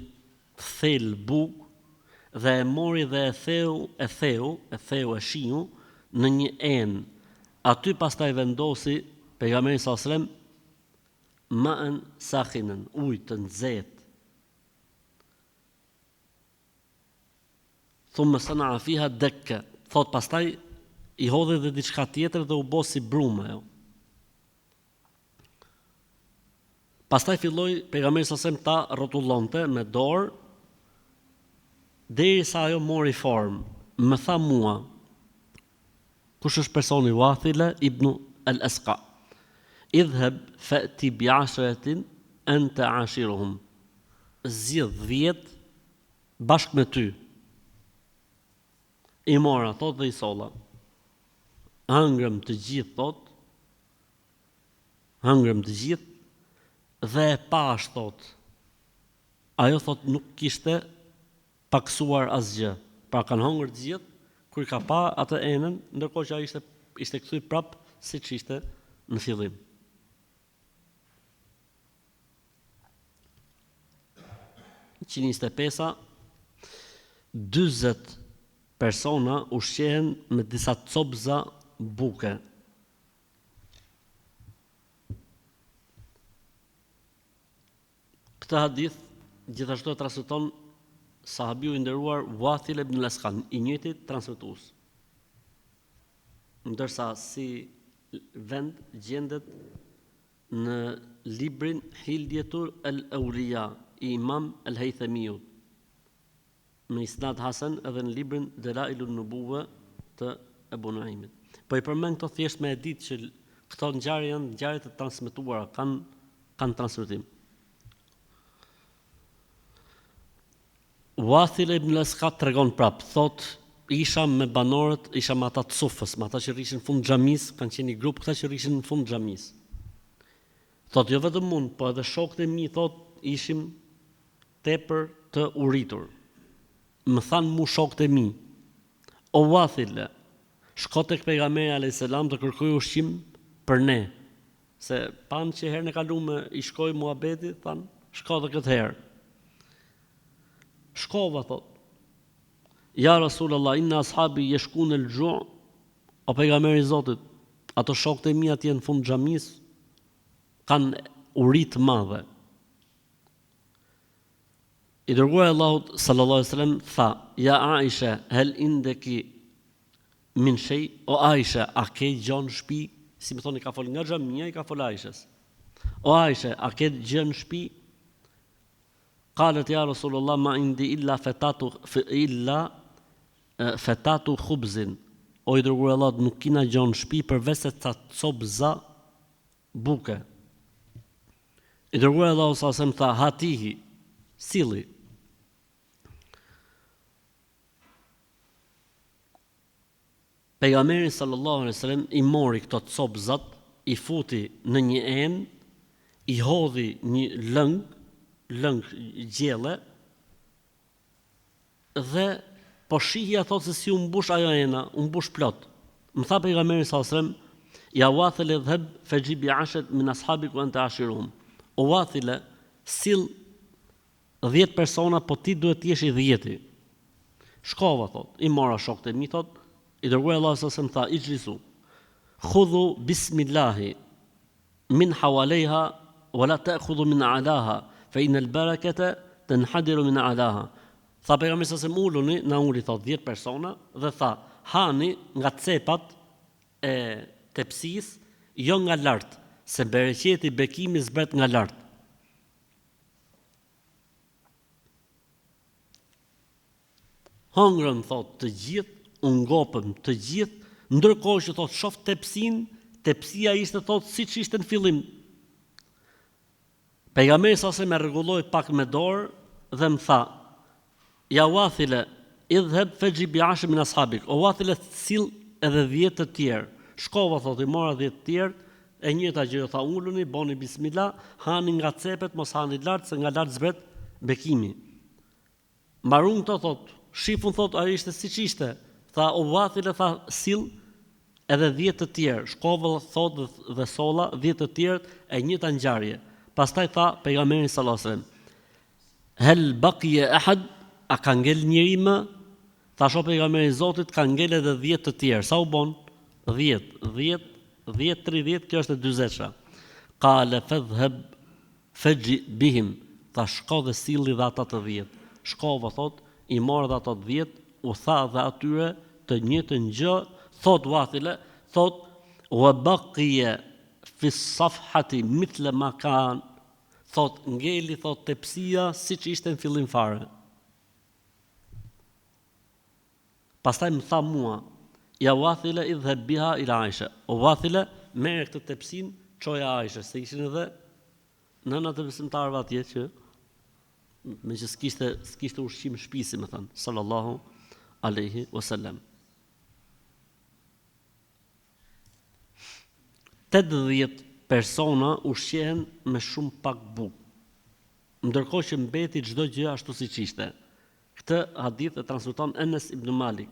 thelë bukë dhe e mori dhe e theu, e theu, e theu e shiu në një enë. Aty pastaj vendosi pejgamberi sallallahu alaihi wasallam ma'an sakhinan, ujë të nxehtë. Thumma sana'a fiha dakka, thotë pastaj i hodhi dhe diçka tjetër dhe u bë si brumë ajo. Pastaj filloi pejgamberi sallallahu alajhi wasallam ta rrotullonte me dorë derisa ajo mori formë. Më tha mua, kush është personi Wathile ibn al-Asqa? Idhhab fa'ti bi ashratin anta ashiruhum. Zgjidh 10 bashkë me ty. I mora, thotë dhe i solla. Hëngrëm të gjithë, thotë, Hëngrëm të gjithë dhe e pashë, thotë. Ajo thotë nuk kishte pakësuar asgjë. Pra kanë hëngër të gjithë, kur ka pa atë enën, ndërkohë që ajo ishte ishte kthy prap siç ishte në fillim. 125-a 40 persona ushqehen me disa copëza buke. Këtë hadith gjithashtu e transmeton sahabiu i nderuar Wathil ibn al-Asqa, i njëjti transmetues. Ndërsa si vend gjendet në librin Hiljetul Awliya i Imam Al-Haythamiut. me isnad hasen edhe në librin Delailun Nubuwe të Ebu Nuaimit. Po i përmend këto thjesht me e ditë që këto ngjarje janë ngjarje të transmetuara, kanë kanë transmetim. Wathil ibn Asqa tregon prap, thot isha me banorët, isha me ata të Sufës, me ata që rrishin në fund xhamisë, kanë qenë një grup këta që rrishin në fund xhamisë. Thot jo vetëm unë, po edhe shokët e mi thot ishim tepër të uritur. Më thanë mu shokët e mi, O Wathile, shko tek Pejgamberi alejhi selam të kërkojë ushqim për ne, se panë që herën e kalume i shkoi muhabeti, thanë, shko edhe këtë herë. Shkova, thotë. Ja Rasulullah, inna ashabi yashkun al-ju', o pejgamberi i Zotit, ato shokët e mi atje në fund xhamisë kanë uri të madhe. I dërguari i Allahut sallallahu alaihi wasallam tha: "Ja Aisha, hel indeki min shay?" O Aisha, a ke gjë në shtëpi? Si me thonë, i ka fol nga xhamia, i ka fol Aishës. O Aisha, a ke gjë në shtëpi? Qalet ja Rasulullah ma indi illa fetatu illa fetatu khubzin. O i dërguar i Allahut, nuk kina gjë në shtëpi përveç se ca copëza buke. I dërguari i Allahut sallallahu alaihi wasallam tha hatihi, silli. Pejgamberi sallallahu alaihi wasallam i mori këto copëzat, i futi në një enë, i hodhi një lëng, lëng gjelle. Dhe po shihja thotë se si u mbush ajo ena, u mbush plot. Më tha pejgamberi sallallahu alajhi wasallam, ja Wathile idhheb fexhi bi ashret min ashabik wa ente ashiruhum. O Wathile, sill 10 persona, po ti duhet të jesh i dhjeti. Shkova thot, i mora shokët e mi thot, i dërguari i Allahut sallallahu alajhi wasallam tha, ixhlisu. Khudhu bismillahi min hawalejha wa la ta'khudhu min a'laha fa inna al-barakata tanhadiru min a'laha. Tha pejgamberi sallallahu alajhi wasallam uluni, na uli thot 10 persona dhe tha hani nga cepat e tepsisë, jo nga lart, se bereqeti bekimi zbret nga lart. Hëngrëm thotë të gjithë, u ngopëm të gjithë, ndërkohë që thotë shof tepsinë, tepsia ishte thotë siç ishte në fillim. Pejgamberi sa se më rregulloi pak me dorë dhe më tha: Ja Wathile, idhheb fexhi bi ashrin min ashabik. O Wathile, sill edhe 10 të tjerë. Shkova thotë, i mora 10 të tjerë, e njëjta gjë ju tha uluni, boni bismillah, hani nga cepet, mos hani lart se nga lart zbret bekimi. Mbarun këto thotë, shif unë thotë ajo ishte siç ishte, tha o Wathile tha sill edhe dhjetë të tjerë, shkova thotë dhe solla dhjetë të tjerët e njëjta ngjarje. Pastaj tha pejgamberi sallallahu alajhi wasallam, Hel baqiya ahad, a ka ngel njeri më? Thash o pejgamberi i Zotit ka ngel edhe dhjetë të tjerë. Sa u bon? 10, 10, 10, 30, kjo është e dyzetsha. Kale fedhheb Fexhi bihim, tha shko dhe silli dhe ata të dhjetë. Shkova, thotë, i mora dhe ata të dhjetë, u tha dhe atyre të njëjtën gjë, thotë Wathile, thotë, Wa baqiya fi s-safhati mithla ma kan, thotë, ngeli, thotë, tepsia siç ishte në fillim fare. Pastaj më tha mua, Ja Wathile idhheb biha ila Aisha. O Wathile, merre këtë tepsinë, çoja Aishës, se ishin edhe nënat e besimtarëve atje që meqë s'kishte s'kishte ushqim në shtëpi, si me thënë, sallallahu alaihi wasallam. 80 persona ushqehen me shumë pak bukë. Ndërkohë që mbeti çdo gjë ashtu siç ishte. Këtë hadith e transmeton Enes ibn Malik.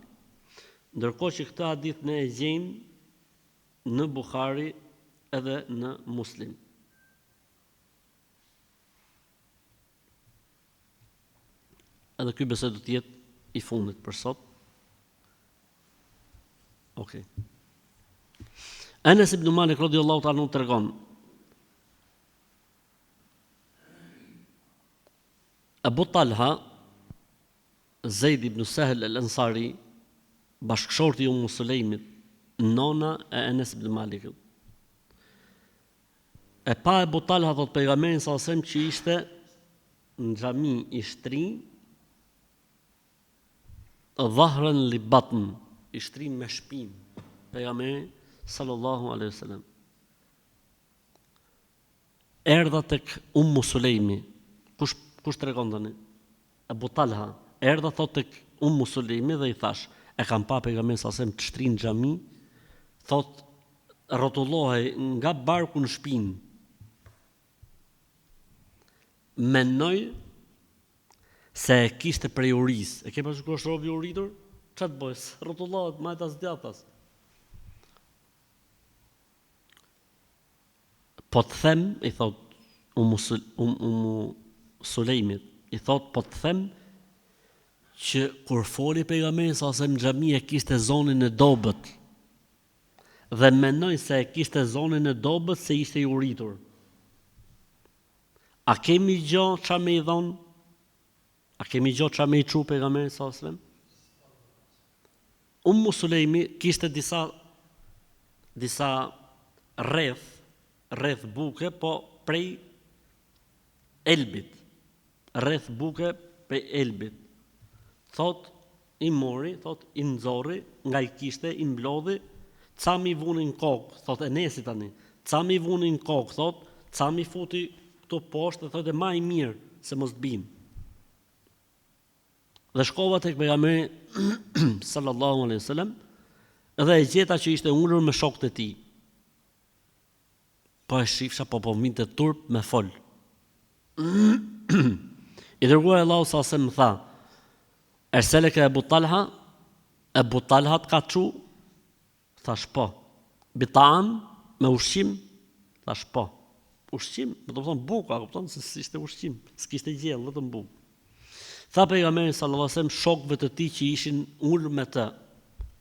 Ndërkohë që këtë hadith ne e gjejmë në Buhari edhe në Muslim. Edhe ky besoj do të jetë i fundit për sot. Okej. Okay. Enes ibn Malik radiallahu ta'ala anhu tregon Abu Talha, Zejd ibn Sehl el-Ansari, bashkëshorti i Ummu Sulejmit, nona e Enes ibn Malikut. E pa Ebu Talha thot pejgamberin sallallahu alajhi wasallam që ishte në xhami i shtri dhahren li batn, i shtri me shpinë, pejgamberi sallallahu alaihi wasallam. Erdha tek Ummu Sulejmi, kush kush tregon tani? Ebu Talha, erdha thotë tek Ummu Sulejmi dhe i thash, e kam pa pejgamberin sallallahu alajhi wasallam të shtri në xhami, thotë rrotullohej nga barku në shpinë. Mendoj se e kishte prej urisë. E ke parasysh kur është robi i uritur? Ça të bëjë? Rrotullohet majtas djathtas. Po të them, i thot Umu, um, umu Sulejmit, i thot po të them që kur foli pejgamberi sallallahu alajhi wasallam në xhami e kishte zonin e dobët. Dhe mendoj se e kishte zonin e dobët se ishte i uritur. A kemi gjo ça me i dhon? A kemi gjo ça me i çu pejgamberit sallallahu alajhi wasallam? Ummu Sulejmi kishte disa disa rreth, rreth buke, po prej elbit. Rreth buke prej elbit. Thot i mori, thot i nxorri, nga i kishte, i mblodhi, ca m'i vuni në kokë, thot Enesi tani, ca m'i vuni në kokë, thot, ca m'i futi këtu poshtë dhe thotë maj mirë se mos të bin. Dhe shkova tek pejgamberi sallallahu alaihi wasallam dhe e gjeta që ishte ulur me shokët e tij. Po e shifsha, po po m'vinte turp me fol. I dërguari i Allahut sallallahu alaihi wasallam më tha: Erseleke Ebu Talha, Ebu Talha të ka çu? Thash po. Bi taam, me ushqim? Thash po. Ushqim, do të thonë bukë, a kupton se s'ishte ushqim, s'kishte gjellë, vetëm bukë. Tha pejgamberi sallallahu alajhi wasallam shokëve të tij që ishin ulur me të,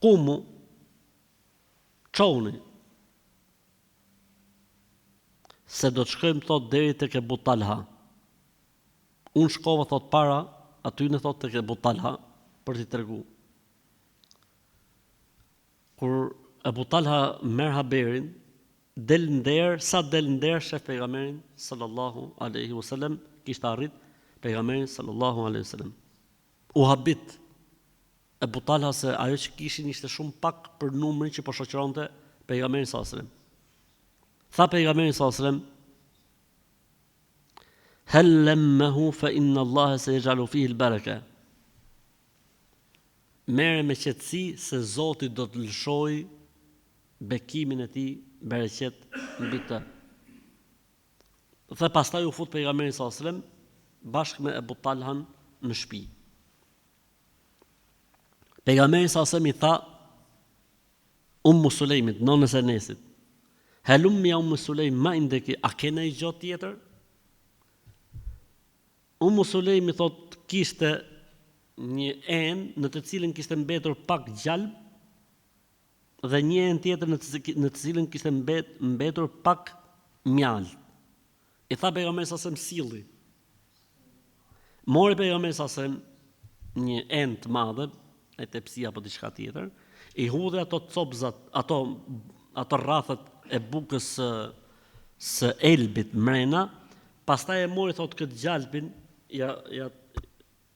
Kumu, çohuni, se do të shkojmë thotë deri tek Ebu Talha. Unë shkova thotë para atyne thotë tek Ebu Talha për t'i tregu. Kur Ebu Talha merr haberin, del në derë, sa del në derë shef pejgamberin sallallahu alaihi wasallam, kishte arrit pejgamberin sallallahu alaihi wasallam. U habit Ebu Talha se ajo që kishin ishte shumë pak për numrin që po shoqëronte pejgamberin sallallahu alaihi wasallam. Tha pejgamberi sallallahu alaihi wasallam, Hel lemmehu fe inna Allahe se jexhalu fihi l-bereke. Merre me qetësi se Zoti do të lëshojë bekimin e tij bereqet mbi të. Dhe pastaj u fut pejgamberi sallallahu alajhi wasallam bashkë me Ebu Talhan në shtëpi. Pejgamberi sallallahu alajhi wasallam i tha Ummu Sulejmit, nonës së Enesit, Helummi ja Ummu Sulejm ma indeki, a ke ndonjë gjë tjetër? Ummu Sulejmi thotë kishte një enë në të cilën kishte mbetur pak gjalp dhe një enë tjetër në të, në të cilën kishte mbet, mbetur pak mjaltë. I tha pejgamberi sallallahu alajhi wasallam silli. Mori pejgamberi sallallahu alajhi wasallam një enë të madhe, e tepsi apo diçka tjetër, i hudhi ato copëzat, ato ato rrathët e bukës së së elbit mrena, pastaj e mori thotë këtë gjalpin, ja ja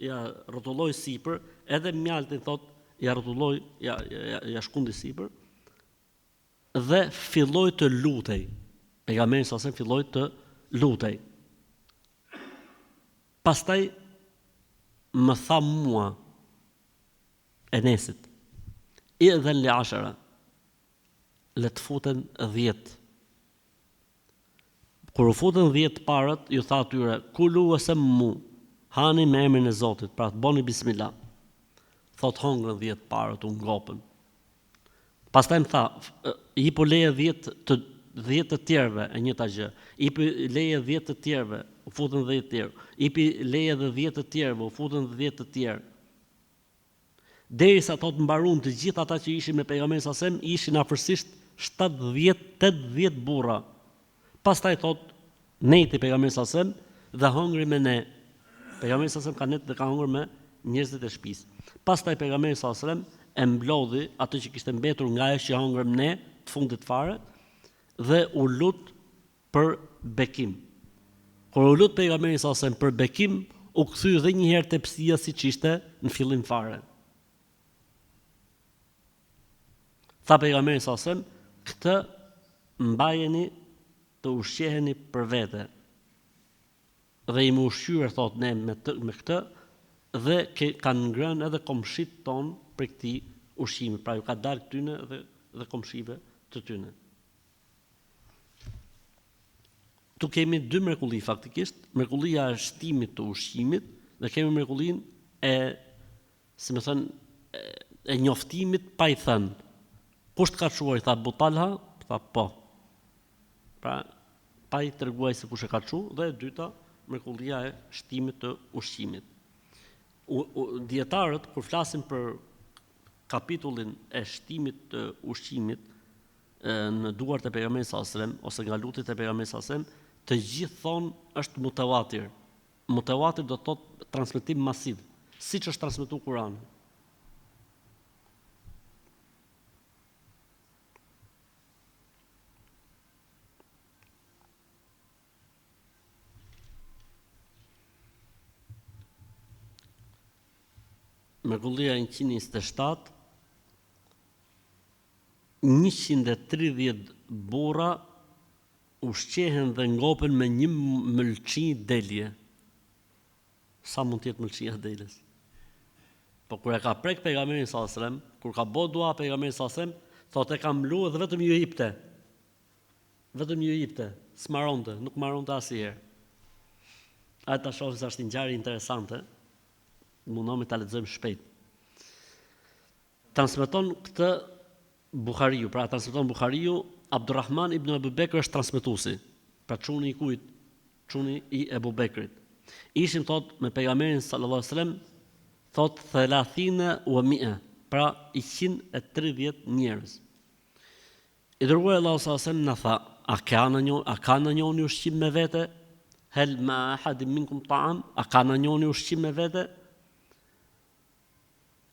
ja rrotulloi sipër, edhe mjaltin thotë ja rrotulloi, ja ja, ja shkundi sipër dhe filloi të lutej. Pejgamberi sallallahu alajhi wasallam filloi të lutej. Pastaj më tha mua Enesit, idhen li ashara, le të futen 10. Kur u futën 10 të parët, ju tha atyre, kulu ve semmu, hani me emrin e Zotit, pra të boni bismillah. Thot hongrën 10 të parët, u ngopën. Pastaj më tha, jipu leje 10 të 10 të tjerëve, e njëjta gjë. Jipu leje 10 të tjerëve, u futën 10 të tjerë. Jipi leje edhe 10 të tjerëve, u futën 10 të tjerë. Derisa thotë mbaruan të gjithë ata që ishin me pejgamberin sallallahu alajhi wasallam, ishin afërsisht 70 80 burra. Pastaj thotë nejti pejgamberi sallallahu alajhi wasallam dhe hëngri me ne. Pejgamberi sallallahu alajhi wasallam ka nejt dhe ka hëngër me njerëzit e shtëpisë. Pastaj pejgamberi sallallahu alajhi wasallam e mblodhi atë që kishte mbetur nga ajo që hëngrëm ne, të fundit fare, dhe u lut për bekim. Kur u lut pejgamberi sallallahu alajhi wasallam për bekim, u kthy dhe një herë tepsia siç ishte në fillim fare. Tha pejgamberi sallallahu alajhi wasallam, këtë mbajeni të ushqeheni për vete. Dhe jemi ushqyer thotë ne me të, me këtë dhe ke, kanë ngrënë edhe komshit tonë prej këtij ushqimi, pra ju ka dalë këtyne dhe dhe komshive të tyne. Ktu kemi dy mrekulli faktikisht, mrekullia e shtimit të ushqimit dhe kemi mrekullinë e si me thënë, e njoftimit pa i thënë. Kush të ka çuar, i tha Ebu Talha, tha po. Pra, pa i treguar se kush e ka çu, dhe e dyta, mrekullia e shtimit të ushqimit. U, u, dijetarët, kur flasin për kapitullin e shtimit të ushqimit në duart e pejgamberit sallallahu alajhi wasallam ose nga lutjet e pejgamberit sallallahu alajhi wasallam, të gjithë thonë është mutawatir. Mutawatir do të thotë transmetim masiv, siç është transmetuar Kurani. Mrekullia 127 130 burra ushqehen dhe ngopen me një mëlçi delje. Sa mund të jetë mëlçia e deles? Po kur e ka prek pejgamberin sallallahu alajhi wasallam, kur ka bo dua pejgamberi sallallahu alajhi wasallam, thotë e ka mblu dhe vetëm ju jipte. Vetëm ju jipte, s'maronte, nuk maronte asnjëherë. Hajde ta shohim se është një ngjarje interesante. Mundohemi ta lexojmë shpejt. Transmeton këtë Buhariu, pra transmeton Buhariu, Abdurrahman ibn Abu Bekr është transmetuesi. Pra çuni i kujt? Çuni i Ebu Bekrit. Ishim thot me pejgamberin sallallahu alaihi wasallam thot thelathine wa mi'e, pra 130 njerëz. I dërguari i Allahut sallallahu alaihi wasallam na tha, a ka ndonjë, a ka ndonjëri ushqim me vete? Hel ma ahadin minkum ta'am, a ka ndonjëri ushqim me vete?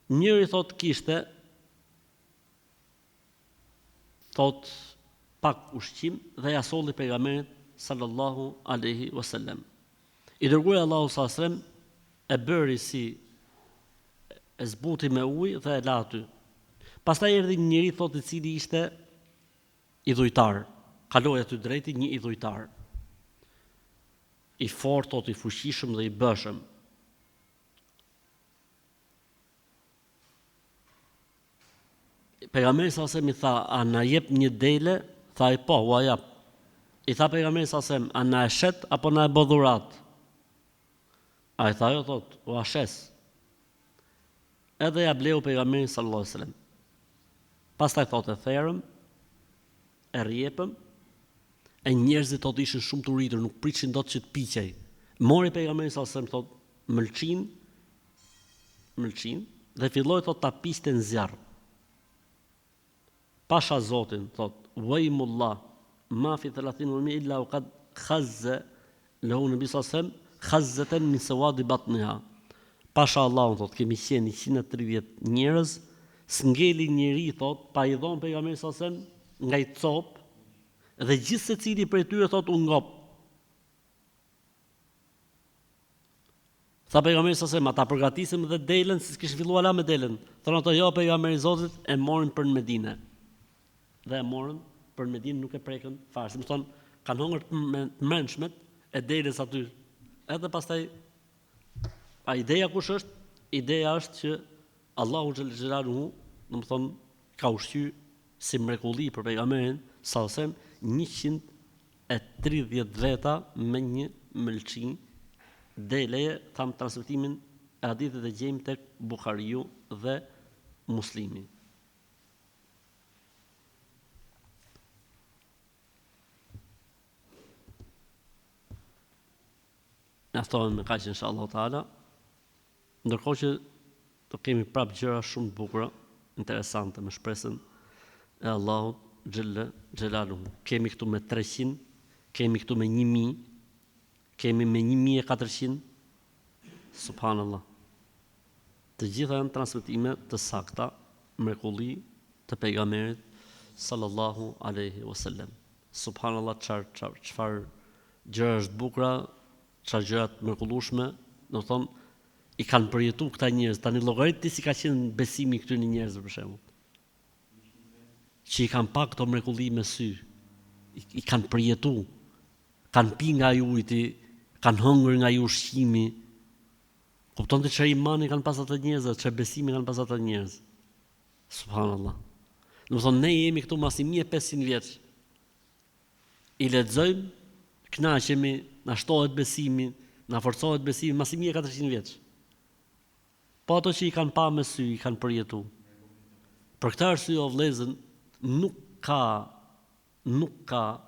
Njëri thot kishte thot pak ushqim dhe ja solli pejgamberit sallallahu alaihi wasallam. I dërguari i Allahut sallallahu alaihi wasallam e bëri si e zbuti me ujë dhe e la aty. Pastaj erdhi një njeri thotë i cili ishte idhujtar. Kaloi aty drejti një idhujtar. I fortë, thotë i fuqishëm dhe i bëshëm. Pejgamberi sa selam i tha, a na jep një dele? Tha ai po, ua jap. I tha pejgamberi sa selam, a na e shet apo na e bë dhuratë? Ai tha jo thot, ua shes. Edhe ja bleu pejgamberi sallallahu alajhi wasallam. Pastaj thotë e therëm, e rjepëm, e njerëzit thotë ishin shumë të uritur, nuk pritshin dot që të piqej. Mori pejgamberi sallallahu alajhi wasallam thotë mëlçin, mëlçin dhe filloi thotë ta piqte në zjarr. Pasha Zotin, thotë, Wejmullah, ma fi thalathin wa mi'a illa wa qad khazza lahu nabi sallallahu alaihi wasallam khazzatan min sawadi batniha. Pasha Allahun, thotë, kemi qenë 130 njerëz, s'ngeli njeri, thotë, pa i dhonë pejgamberit sallallahu alaihi wasallam nga i copë, dhe gjithsecili prej tyre, thotë, u ngop. Tha pejgamberi sa selam, a ta përgatisim dhe delen, se s'kishin filluar ala me delen. Thonë ato jo pejgamberi i Zotit e morën për në Medinë. Dhe e morën për në Medinë nuk e prekën fare. Si me thonë, kanë hëngër të mbrendshmet e deles aty. Edhe pastaj a ideja kush është? Ideja është që Allahu xhel xhelaluhu, domethënë ka ushqy si mrekulli për pejgamberin sa selam 130 veta me një mëlçi deleje, thamë transmetimin e hadithit e gjejmë tek Buhariu dhe Muslimi. Mjaftohemi me kaq inshallah taala. Ndërkohë që do kemi prap gjëra shumë të bukura, interesante me shpresën e Allahut xhelle xhelaluhu. Kemi këtu me 300, kemi këtu me 1000, kemi me 1400. Subhanallah. Të gjitha janë transmetime të sakta, mrekulli të pejgamberit sallallahu alaihi wasallam. Subhanallah çfarë çfarë çfarë gjëra të bukura Çfarë gjëra të mrekullueshme, domethënë i kanë përjetu këta njerëz. Tani llogarit ti si ka qenë besimi i këtyre njerëzve për shembull. Që i kanë pa këto mrekulli me sy, i, i kanë përjetu, kanë pi nga ai ujti, kanë hëngër nga ai ushqimi. Kupton ti çfarë imani kanë pas ata njerëz, çfarë besimi kanë pas ata njerëz. Subhanallah. Domethënë ne jemi këtu mas 1500 vjeç. I lexojmë, kënaqemi, na shtohet besimi, na forcohet besimi mas 1400 vjetësh. Po ato që i kanë pa me sy, i kanë përjetu. Për këtë arsye o vëllezër, nuk ka nuk ka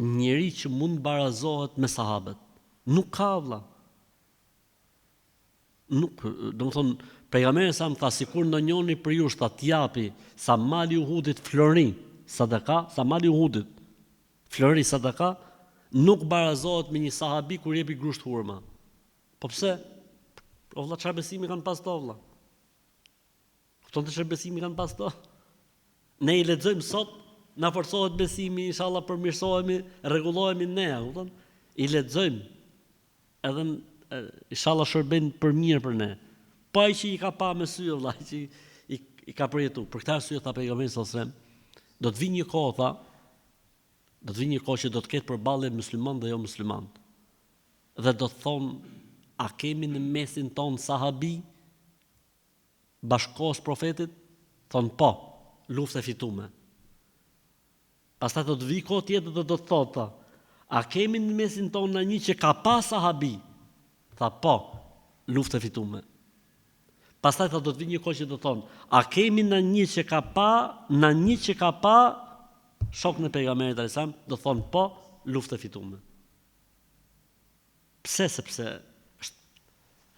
njeri që mund të barazohet me sahabët. Nuk ka vëlla. Nuk, domethënë, pejgamberi sa më tha sikur ndonjëri prej jush tha t'japi sa mali i Uhudit flori sadaka, sa mali i Uhudit flori sadaka, nuk barazohet me një sahabi kur jepi grusht hurma. Po pse? O vëlla çfarë besimi kanë pas to vëlla? Kupton ti çfarë besimi kanë pas to? Ne i lexojmë sot, na forcohet besimi, inshallah përmirësohemi, rregullohemi ne, a kupton? I lexojmë. Edhe inshallah shërbejnë për mirë për ne. Po ai që i ka pa me sy vëlla, që i, i, i ka përjetu. Për këtë arsye tha pejgamberi sallallahu alajhi wasallam, do të vijë një kohë tha, do të vijë një kohë që do të ketë përballje musliman dhe jo musliman. Dhe do të thonë, a kemi në mesin tonë sahabi bashkëkohës profetit? Thonë po, luftë e fitume. Pastaj do të vijë kohë tjetër dhe do të thotë, tha, a kemi në mesin tonë ndonjë që ka pa sahabi? Tha, po. Luftë e fitume. Pastaj tha do të vijë një kohë që do thonë, a kemi na një që ka pa, na një që ka pa shokun e pejgamberit alajhi selam, do thonë po, luftë e fitume. Pse sepse është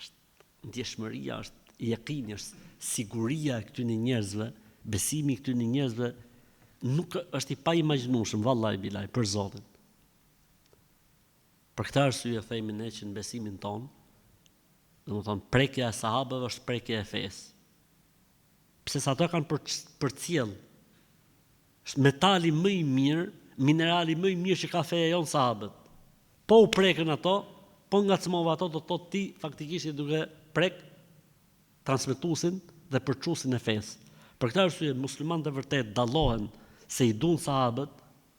është ndjeshmëria, është jekini, është siguria e këtyre njerëzve, besimi i këtyre njerëzve nuk është i paimagjinueshëm vallahi bilahi për Zotin. Për këtë arsye themi ne që në besimin tonë, domethënë prekja e sahabeve është prekja e fesë. Pse se ato kanë për, përcjell është metali më i mirë, minerali më i mirë që ka feja jonë sahabët. Po u prekën ato, po ngacmove ato, do të thotë ti faktikisht je duke prek transmetuesin dhe përçuesin e fesë. Për këtë arsye muslimanët e vërtetë dallohen se i duan sahabët,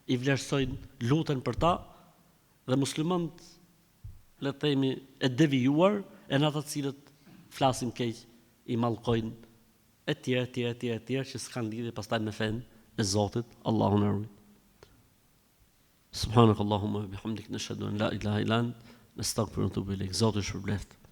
i vlerësojnë, luten për ta dhe muslimanët le të themi e devijuar janë ata të cilët flasin keq, i mallkojnë etj etj etj etj që s'kanë lidhje pastaj me fenë e Zotit, Allahu na ruajt. Subhanakallahumma wa bihamdik nashhadu an la ilaha illa ant nastaghfiruka wa natubu ilaik. Zoti ju shpërbleftë.